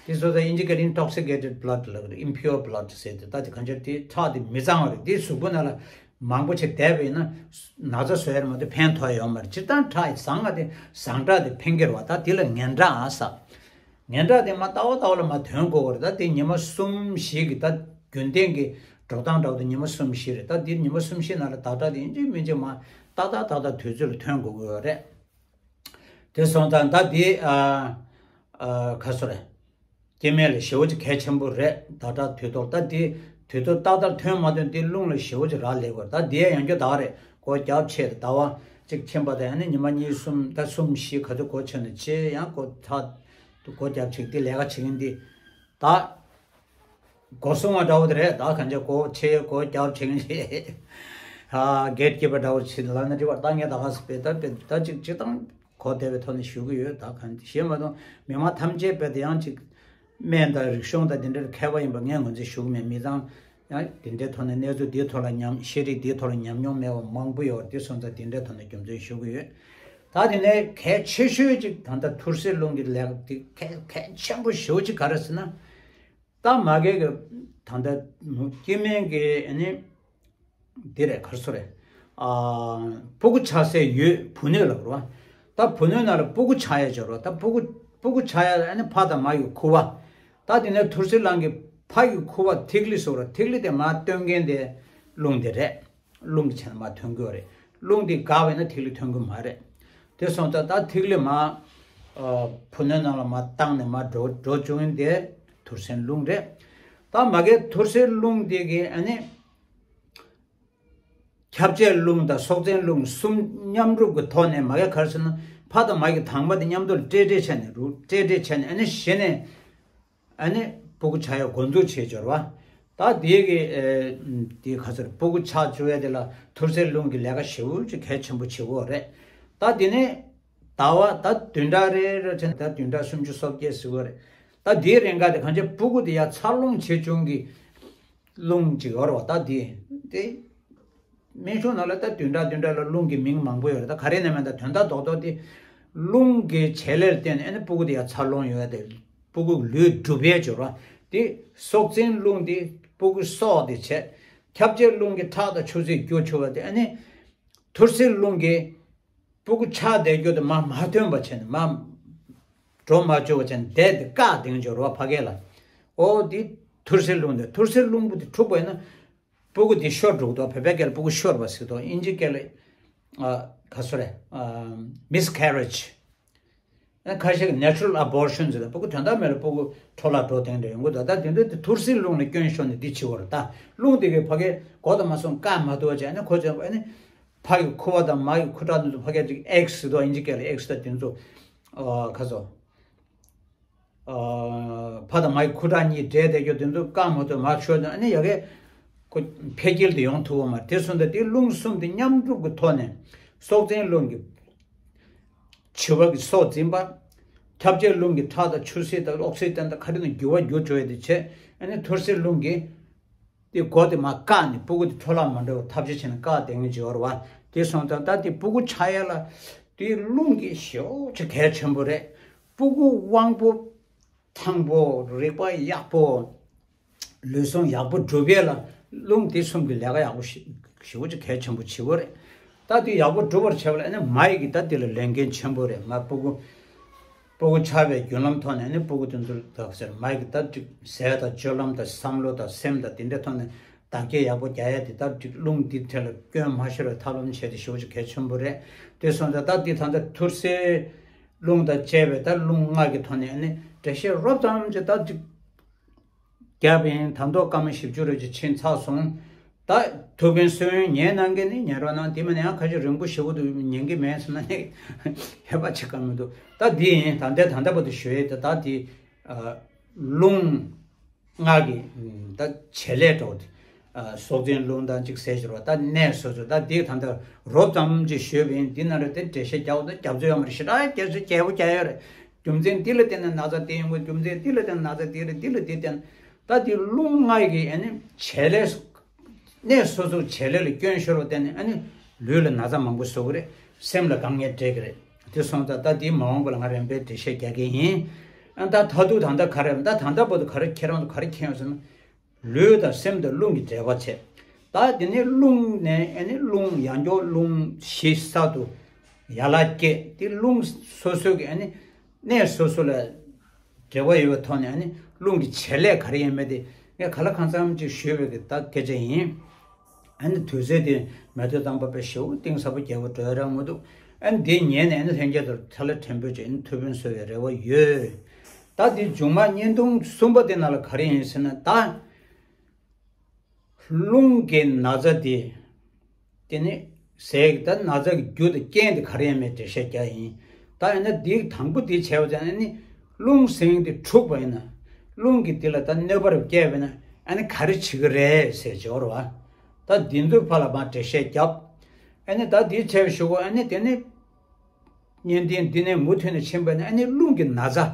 དེ་སོ་སོ་ཨིན་ཇི་སྐད་intoxicated blood ལབ་impure blood ཟེར་ཏེ་ད་དེ་གང་ཅི་དེ་ཁྲག་དེ་མི་གཙང་བ་རེད། དེ་གཟུགས་པོ་ནང་ལ་མང་པོ་ཞིག་བསྡད་པ་ཡིན་ན་ན་ཚ་བཟོ་ཡ་རེད་མ་གཏོགས་ཕན་ཐོགས་ཡོད་མ་རེད། སྤྱིར་བཏང་ཁྲག་བཟང་བ་དེ་བཟང་ཁྲག་དེ་ཕན་གྱི་རེད་བ། ད་དེ་ལ་ངན་ཁྲག་ཨ་ས། ངན་ཁྲག་དེ་མ་ལྟ་བ་ལྟ་བ་ལ་མ་ཐོན་དགོས་པ་རེད། ད་དེ་ཉི་མ་གསུམ་བཞི་གི་ད་རྒྱུན་ལྡན་གྱི་འགྲོ་སྟངས་འདྲ་བོ་དེ་ཉི་མ་གསུམ་བཞི་རེད། ད་དེ་ཉི་མ་གསུམ་བཞི་ནང་ལ་ཟླ་ཁྲག་དེ་ཡིན་གཅིག་མིན་གཅིག་མ་ཏག་ཏག་ཏག་ཏག་དུས་ཚོད་ལ་ཐོན་དགོས་ཀྱི་ཡོད་རེད། དེ་སོང་ཙང་ད་དེ་ཨ་ཨ་ག་སོ་རེད། སྐྱེ་དམན་ལ་ཞེ་པོ་ཅིག་གལ་ཆེན་པོ་རེད། ཟླ་ཁྲག་དུས་ཐོག་ད་དེ་དུས་ཐོག་ཏག་ཏག་ཐོན་མ་ཐོན་དེ་རླུང་ལ་ཞེ་པོ་ཅིག་རག་ལས་དགོས། ད་དེ་ཡང་སྐྱོ་ད་རེད། སྒོ་རྒྱབ་ཆེད་དུ་ཟླ་བ་གཅིག་ཕྱིན་པ་དང་ཡང་ན་ཉི་མ་གཉིས་གསུམ་ད་གསུམ་བཞི་ག་ཚོད་སྒོ་ཕྱེ་ན་ཆེ་ཡང་སྒོ་ཐག་སྒོ་རྒྱབ་ཆེད་དེ་ལས་ཀ་བྱེད་མཁན་དེ་ད། སྒོ་སྲུང་བ་འདྲ་བོ་དེ་རེད། ད་གང་ཅི་སྒོ་ཕྱེ་སྒོ་རྒྱབ་བྱེད་མཁན་ཞིག་ཨ་གེ་ཊི་ཀི་པར་འདྲ་བོ་ཞིག་ལབ་ན་འགྲིག་པ། ད་ངས་ད་ག་སེ་བེ་ད་བེ་ད་ཅིག་ཅིག་དང་གོ་བདེ་བའི་ཐོག་ནས་ཞུ་གི་ཡོད། ད་གང་ཅི་ཞེས་མ་གཏོགས་མི་མང་ཐམས་ཅད་བེ་ད་ཡང་ཅིག་སྨན་དང་རིག་གཞུང་དང་དེ་འདྲར་མཁས་པ་ཡིན་པ་ངས་ངོས་འཛིན་ཞུ་གི་མེད། མི་ཚང་ཡང་དེ་འདྲའི་ཐོག་ནས་གནས་ཚུལ་འདིའི་ཐོག་ལ་ཉམས་ཤེས་རིག་འདིའི་ཐོག་ལ་ཉམས་མྱོང་མེད་པ་མང་པོ་ཡོད་པ་དེ་སོང་ཙང་དེ་འདྲའི་ཐོག་ནས་རྒྱུ་མཚན་ཞུ་གི་ཡོད། ད་དེ་ནས་གལ་ཆེ་ཤོས་ཅིག་ད་ལྟ་ཐུར་སེལ་རླུང་གི་ལས་ཀ་དེ་གལ་གལ་ཆེན་པོ་ཞེ་པོ་ཅིག་ག་རེ་ཟེར་ན། ད་མ་གི་གི་ད་ལྟ་སྐྱེ་དམན་གྱི་ཨ་ནི་འདི་རེད་ག་རེ་ཟེར་རེད། ཨ་སྤུ་གུ་ཆགས་སའི་ཡུལ་བུ་སྣོད་ལབ་རེད་བ། ད་བུ་སྣོད་ནང་ལ་སྤུ་གུ་ཆགས་ཡ་ཅིག་ཡོད་རེད་བ། ད་སྤུ་གུ་སྤུ་གུ་ཆགས་ཡ་ཨ་ནི་ཕ་དང་མ་ཡི་ཁུ་བ། ད་དེ་ནས་ཐུར་སེལ་རླུང་གི་ཕ་ཡི་ཁུ་བ་ཐིག་ལེ་ཟེར་རེད། ཐིག་ལེ་དེ་མར་བཏོན་མཁན་དེ་རླུང་དེ་རེད། རླུང་གི་ཆ་ནས་མར་ཐོན་གྱི་ཡོད་རེད། རླུང་དེ་འགགས་པས་ན་ཐིག་ལེ་ཐོན་གྱི་མ་རེད། དེ་སོང་ཙང་ད་ཐིག་ལེ་མར་ཨ་བུ་སྣོད་ནང་ལ་མར་བཏང་ནས་མར་འགྲོ་འགྲོ་བཅུག་ཡིན་དེ་ཐུར་སེལ་རླུང་རེད། ད་མ་གི་ཐུར་སེལ་རླུང་དེ་གི་ཨ་ནི་ཁྱབ་བྱེད་རླུང་དང་སྲོག་འཛིན་རླུང་གསུམ་མཉམ་རུབ་ཀྱི་ཐོག་ནས་མ་གི་ག་རེ་ཟེར་ན་ཕ་དང་མ་གི་དྭངས་མ་དེ་མཉམ་དུ་ལ་སྤྲེལ་སྤྲེལ་བྱས་ནས་རུ་སྤྲེལ་སྤྲེལ་བྱས་ནས་ཨ་ནི་གཞི་ནས། ཨ་ནི་སྤུ་གུ་ཆགས་ཡ་འགོ་འཛུགས་བྱེད་སྦྱོར་བ། ད་དེ་གི་ཨེ་དེ་ག་ཚོད་སྤུ་གུ་ཆགས་བཅུག་ཡ་དེ་ལ་ཐུར་སེལ་རླུང་གི་ལས་ཀ་ཞེ་པོ་ཅིག་གལ་ཆེན་པོ་བྱེད་ཀྱི་ཡོད་རེད། ད་དེ་ནས་ཟླ་བ་ད་བདུན་ཕྲག་རེ་རེ་བྱས་ནས་ད་བདུན་ཕྲག་སུམ་ཅུ་སོ་བརྒྱད་ཟེར་གྱི་ཡོད་རེད། ད་དེའི་རིང་ག་དེ་གང་ཅི་སྤུ་གུ་དེ་ཡ་འཚར་ལོངས་བྱེད་བྱུང་གི་རླུང་ཅིག་ཡོད་རེད་བ། ད་དེ་དེ། སྨན་གཞུང་ནང་ལ་ད་བདུན་ཕྲག་བདུན་ཕྲག་ལ་རླུང་གི་མིང་མང་པོ་ཡོད་རེད། ད་ག་རེ་ནས་མེད་ད་དོན་དག་རྡོག་རྡོག་དེ་རླུང་གི་བྱེད་ལས་ལ་བརྟེན་ནས་ཨ་ནི་སྤུ་གུ་དེ་ཡང་འཚར་ལོངས་ཡོང་ཡ་དེ་སྤུ་གུ་ལུས་འགྲུབ་ཡས་སྦྱོར་བ་དེ་སྲོག་འཛིན་རླུང་དེ་སྤུ་གུ་སྲོག་དེ་བྱེད། ཁྱབ་བྱེད་རླུང་གི་ཁྲག་དང་ཆུ་སེར་རྒྱུ་ཆུ་བ་དེ་ཨ་ནི་ཐུར་སེལ་རླུང་གི་སྤུ་གུ་ཆགས་བསྡད་རྒྱུ་དེ་མ་མ་ཐོན་པ་བྱས་ནས་མ་འགྲོ་མ་བཅུག་པ་བྱས་ནས་བསྡད་དེ་བཀག་དེང་སྦྱོར་བ་ཕ་གི་ལ། ཨོ་དེ་ཐུར་སེལ་རླུང་དེ་ཐུར་སེལ་རླུང་པོ་དེ་འཁྲུགས་པ་ཡིན་ན། སྤུ་གུ་འདི་ཤོར་འགྲོ་གི་འདུག་བོད་པའི་སྐད་ལ་སྤུ་གུ་ཤོར་བ་ཟེར་འདུག་ཨིན་ཇི་སྐད་ལ་ཨ་ག་སོ་རེད། ཨ་miscarriage། ཨ་ཁ་ཤས་ཀྱིས་natural abortion ཟེར་ད་སྤུ་གུ་དོན་དག་མེད་ལ་སྤུ་གུ་འཕྲོ་བརླག་འགྲོ་དེ་འདྲ་ཡོང་གི་འདུག་ད་དེ་འདྲ་དེ་ཐུར་སེལ་རླུང་ལ་སྐྱོན་ཤོར་ནས་འདི་བྱེད་པ་རེད། ད་རླུང་དེ་གའི་ཕ་གིའི་མགོ་དང་མ་སོང་བཀག་མ་ཐུབ་པ་བྱས་ནས་ཁོ་ཚོས་ཨ་ནི་ཕ་གི་ཁུ་བ་དང་མ་གི་ཁུ་ཁྲག་འདི་ཚོ་ཕ་གིར་ཅིག་ཨེག་སི་ཟེར་འདུག་ཨིན་ཇི་སྐད་ལ་ཨེག་སི་ད་དེ་ཚོ་ཨ་ག་སོ། ཕ་དང་མ་ཡི་ཁུ་ཁྲག་གཉིས་འདྲེས་བསྡད་རྒྱུ་དེ་ཚོ་བཀག་མ་ཐུབ་མར་ཤོར་ནས་ཨ་ནི་ཡ་གི་ཁོ་འཕེལ་རྒྱས་དེ་ཡོང་ཐུབ་པ་མ་རེད། དེ་སོང་ཙང་དེ་རླུང་གསུམ་དེ་མཉམ་རུབ་ཀྱི་ཐོག་ནས་སྲོག་འཛིན་རླུང་གི་བྱི་བ་གི་སྲོག་འཛིན་པ། ཁྱབ་བྱེད་རླུང་གི་ཁྲག་དང་ཆུ་སེར་དང་ཨོག་སི་ཏན་དང་ག་རེ་དང་རྒྱུ་བ་རྒྱུ་བཅོས་ཡ་དེ་བྱས་ཨ་ནི་ཐུར་སེལ་རླུང་གི་དེ་མགོ་དེ་མར་བཀག་ནས་སྤུ་གུ་དེ་འཕྲོ་བརླག་མ་འགྲོ་བར་ཐབས་ཤེས་བྱས་ནས་བཀག་དེ་ངེས་བྱེད་པ་རེད་བ། དེ་སོང་ཙང་ད་དེ་སྤུ་གུ་ཆགས་ཡ་ལ་དེ་རླུང་གི་ཞེ་པོ་ཅིག་གལ་ཆེན་པོ་རེད། སྤུ་གུ་དབང་པོ་ཐང་པོ་རིག་པ་ཡག་པོ་ལུས་ཟུངས་ཡག་པོ་སྒྲུབ་ཡས་ལ་རླུང་དེ་གསུམ་གྱི་ལས་ཀ་ཡག་པོ་ཞེ་ཞེ་པོ་ཅིག་གལ་ཆེན་པོ་ཆེ་བོ་རེད། ད་དེ་ཡག་པོ་སྒྲུབ་པར་བྱེད་པ་ལ་ཨ་ནི་མ་ཡི་གི་ད་དེ་ལ་ལས་འགན་ཆེན་པོ་རེད། མ་སྤུ་གུ་སྤུ་གུ་ཆགས་པའི་བརྒྱུད་ལམ་ཐོག་ནས་ཨ་ནི་སྤུ་གུ་དེ་ཚོ་ལ་ཟེར་མ་ཡི་གི་ད་ཅིག་ཟས་དང་སྤྱོད་ལམ་དང་བསམ་བློ་དང་སེམས་དང་དེ་འདྲའི་ཐོག་ནས་བདག་སྐྱེད་ཡག་པོ་རྒྱག་ཡས་དེ་ད་ཅིག་རླུང་འདི་ཐད་ལ་སྐྱོན་མ་ཤོར་བའི་ཐབས་ལམ་བྱས་ཏེ་ཞེ་པོ་ཅིག་གལ་ཆེན་པོ་རེད། དེ་སོང་ཙང་ད་འདི་ད་ལྟ་ཐུར་སེལ་རླུང་དང་བཅས་པའི་ད་རླུང་ལྔ་གི་ཐོག་ནས་ཨ་ནི་འགྲེལ་བཤད་རོབ་ཙམ་ཅིག་ད་ཅིག་བརྒྱབ་ཡིན། དང་ཐོག་སྐར་མ་བཞི་བཅུ་རེ་ཅིག་ཕྱིན་ཚར་སོང་། ད་ཐུགས་ཕན་གསོས་ཉན་གནང་མཁན་ནི་ཉན་རོགས་གནང་། དེ་མིན་ན་ཡང་ཁ་ཤས་རིང་པོ་ཞེ་པོ་འདུག་ཉན་གི་མེད་ཟེར་ན་ནི་ཧེ་བག་ཆེ་ག་མི་འདུག་ད་འདི་ཡིན། ད་ལྟའི་ད་ལྟ་བར་དུ་ཞུ་ཡས་དེ་ད་འདི་རླུང་ལྔ་གི་ད་བྱེད་ལས་འགྲོ་དེ། སྲོག་འཛིན་རླུང་དང་གཅིག་ཟེར་བཞིན་པ། ད་གནས་སོ་སོ་ད་འདི་ད་ལྟ་རོབ་ཙམ་ཅིག་ཞུས་པ་ཡིན། འདི་ན་ར་དེ་འགྲེལ་བཤད་རྒྱག་དང་རྒྱབ་ཚོད་ཡོད་མ་རེད། ཞེ་དྲག་རྒྱབ་ཚོད་རྒྱས་པོ་རྒྱག་ཡོད་རེད། རྒྱུ་མཚན་འདི་ལ་བརྟེན་ནས་ན་ཚ་དེ་ཡོང་གི། རྒྱུ་མཚན་འདི་ལ་བརྟེན་ནས་ན་ཚ་དེ་རེད། འདི་ལ་དེ་བརྟེན། ད་འདི་རླུང་ལྔ་ཡི་གི་ཨ་ནི་བྱེད་ལས། གནས་སོ་སོའི་བྱེད་ལས་ལ་སྐྱོན་ཤོར་བ་བརྟེན་ནས་ཨ་ནི་ལུས་ལ་ན་ཚ་མང་པོ་བཟོ་གི་རེད། སེམས་ལ་དཀའ་ངལ་འཕྲད་ཀྱི་རེད། དེ་སོང་ཙང་ད་འདི་མ་འོངས་པ་ལ་ང་རན་པའི་འགྲེལ་བཤད་རྒྱག་གི་ཡིན། ཨ་ད་ད་དུང་ད་ལྟ་ག་རེ། ད་ད་ལྟ་བར་དུ་ག་རེ་ཁྱེད་རང་ཚོ་ག་རེ་མཁྱེན་ཡོད་ཟེར་ན། ལུས་དང་སེམས་དང་རླུང་གི་འབྲེལ་བ་བྱས། ད་དེ་ནས་རླུང་ནས་ཨ་ནི་རླུང་ཡང་སྐྱར་རླུང་གཞི་གསར་དུ་ཡར་ལ་སྐྱེས། དེ་རླུང་སོ་སོའི་གི་ཨ་ནི་གནས་སོ་སོ་ལ་འབྲེལ་བ་ཡོད་པའི་ཐོག་ནས་ཨ་ནི་རླུང་གི་བྱེད་ལས་ག་རེ་ཡིན་མིན་དེ་ངས་ག་ལ་གང་འཚམ་ཅིག་ཞུས་པའི་གི་ད་སྐད་ཆ་ཡིན། ཨ་ནི་དུས་ཚོད་དེ་མེད་དུས་ཙམ་པ་དཔེ་ཞེ་པོ་གཏིང་ཟབ་པོ་རྒྱས་པོ་འགྲོ་ཡ་རང་མི་འདུག་ཨ་ནི་འདི་ཉན་ནས་ཨ་ནི་ལྷན་རྒྱས་ཚོར་ཐ་ལ་ཕྲན་བུ་ཅིག་ཨ་ནི་ཐུགས་ཕན་གསོས་པའི་རེ་བ་ཡོད། ད་འདི་མཇུག་མ་བརྙན་ཐུང་གསུམ་པ་དེ་ནང་ལ་ག་རེ་ཡིན་ཟེར་ན། ད་རླུང་གི་ན་ཚ་དེ། དེ་ནི་ཟས་ཀྱི་ད་ན་ཚ་གི་རྒྱུ་དང་རྐྱེན་དེ་ག་རེ་ཡིན་མིན་འགྲེལ་བཤད་རྒྱག་ཡིན། ད་ཡིན་ན་འདི་དང་པོ་འདི་བྱས་པ་ཙང་ཨ་ནི་རླུང་ཟེར་མཁན་དེ་འཁྲུགས་པ་ཡིན་ན། རླུང་གིས་འདི་ལ་ད་གནོད་པ་རེ་བསྐྱལ་བ་ཡིན་ན་ཨ་ནི་ག་རེ་བྱེད་ཀྱི་རེད་ཟེར་འབྱོར་བ། ད་འདི་ཚོའི་བར་ལ་མར་འགྲེལ་བཤད་རྒྱབ། ཨ་ནི་ད་འདི་བྱས་པའི་གཞུག་གུ་ཨ་ནི་དེ་ནི་བརྙན་འཕྲིན་འདི་ནས་མུ་མཐུད་ནས་ཕྱིན་པ་ནི་ཨ་ནི་རླུང་གི་ན་ཚ།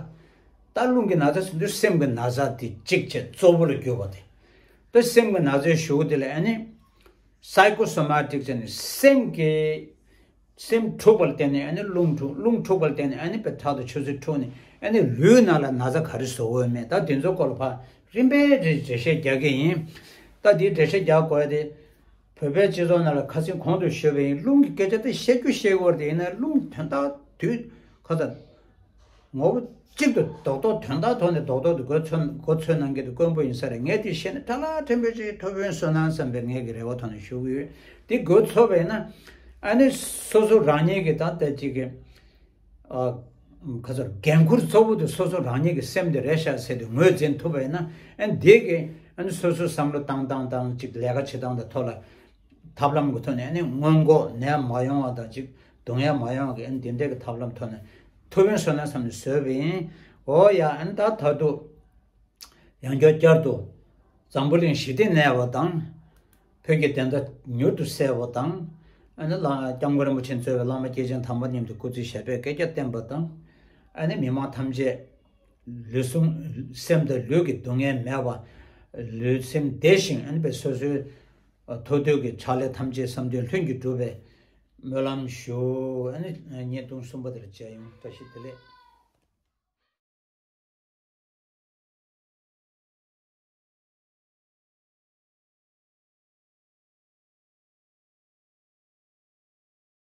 ད་རླུང་གི་ན་ཚ་ཟེར་དུས་སེམས་ཀྱི་ན་ཚ་དེ་གཅིག་བྱས་གཙོ་བོ་ལ་གྱུར་པ་དེ། ད་སེམས་ཀྱི་ན་ཚའི་གཞུག་གུ་དེ་ལ་ཨ་ནི་སའི་ཀོ་སོ་མ་ཊིག་ཟེར་ནས་སེམས་ཀྱི། སེམས་འཁྲུགས་པ་ལ་བརྟེན་ནས་ཨ་ནི་རླུང་འཁྲུགས། རླུང་འཁྲུགས་པ་ལ་བརྟེན་ནས་ཨ་ནི་དཔེ་ཁྲག་དང་ཆུ་སེར་འཁྲུགས་ནས་ཨ་ནི་ལུས་ནང་ལ་ན་ཚ་ག་རེ་བཟོ་དགོས་མེད། ད་དེ་ཚོའི་སྐོར་ལ་ཕར་རིམ་པས་རེ་འགྲེལ་བཤད་རྒྱག་གི་ཡིན། ད་དེའི་འགྲེལ་བཤད་རྒྱག་དགོས་ཡ་དེ། བོད་པའི་སྤྱི་ཚོགས་ནང་ལ་ཁ་སང་གོང་དུ་ཞུས་པ་ཡིན། རླུང་གི་སྐད་ཆ་དེ་བཤད་རྒྱུ་བཤད་དགོས་རེད་དེ། ཡིན་ན་རླུང་དོན་དག་དུས་ཁ་ཚ། ངོ་བོ་གཅིག་ཏུ་རྡོག་རྡོག་དོན་དག་ཐོག་ནས་རྡོག་རྡོག་ཏུ་མགོ་ཚོད་མགོ་ཚོད་གནང་མཁན་དེ་དཀོན་པོ་ཡིན་ས་རེད། ངས་དེ་བཤད་ན་ཁྲ་ལ་ཕྲན་བུ་ཅིག་ཐུགས་ཕན་གསོས་གནང་བསམ་པའི་ངེད་ཀྱི་རེ་བ་ཐོག་ནས་ཞུ་གི་ཡོད། དེ་མགོ་ཚོད་པ་ཡིན་ན་ཨ་ནི་སོ་སོ་རང་ཉིད་ཀྱི་ད་ལྟ་ཅིག་གི་ཨ་ཁ་ཚོར་འགན་ཁུར་གཙོ་བོ་དེ་སོ་སོ་རང་ཉིད་ཀྱི་སེམས་དེ་རེད་ཤག་ཟེར་དེ་ངོས་འཛིན་ཐུབ་པ་ཡིན་ན། ཨ་ནི་དེ་གི་ཨ་ནི་སོ་སོའི་བསམ་བློ་བཏང་སྟངས་དང་ཅིག་ལས་ཀ་བྱེད་སྟངས་དང་ཐོག་ལ་ཐབས་ལམ་གྱི་ཐོག་ནས་ཨ་ནི་སྔོན་འགོག་ནད་མ་ཡོང་བ་དང་ཅིག་སྡུག་བསྔལ་མ་ཡོང་བ་གི་ཨ་ནི་འདི་འདྲ་གི་ཐབས་ལམ་ཐོག་ནས་ཐུགས་ཕན་གསོས་ན་བསམ་ནས་བཟོས་པ་ཡིན། འོ་ཡ། ཨ་ནི་ད་ད་དུང་ཡང་བསྐྱར་བསྐྱར་དུ་འཛམ་བུ་གླིང་ཞི་བདེ་གནས་པ་དང་། བོད་ཀྱི་བདེན་མཐའ་མྱུར་དུ་གསལ་བ་དང་། ཨ་ནི་ལ་སྐྱབས་མགོན་རིན་པོ་ཆེས་གཙོས་པའི་བླ་མ་སྐྱེས་ཆེན་དམ་པ་མཉམ་དུ་སྐུ་ཚེ་ཞབས་པད་བསྐལ་བརྒྱར་བརྟན་པ་དང་། ཨ་ནི་མི་མང་ཐམས་ཅད་ལུས་ཟུངས་སེམས་དང་ལུས་ཀྱི་སྡུག་བསྔལ་མེད་པ། ལུས་སེམས་བདེ་ཞིང་ཨ་ནི་པའི་སོ་སོའི་ཐུགས་འདོད་ཀྱི་ཕྱག་ལས་ཐམས་ཅད་བསམ་དོན་ལྷུན་གྱིས་འགྲུབ་པའི་སྨོན་ལམ་ཞུ། ཨ་ནི་བརྙན་ཐུང་གསུམ་པ་དེ་ལ་མཇལ་ཡོང་། བཀྲ་ཤིས་བདེ་ལེགས།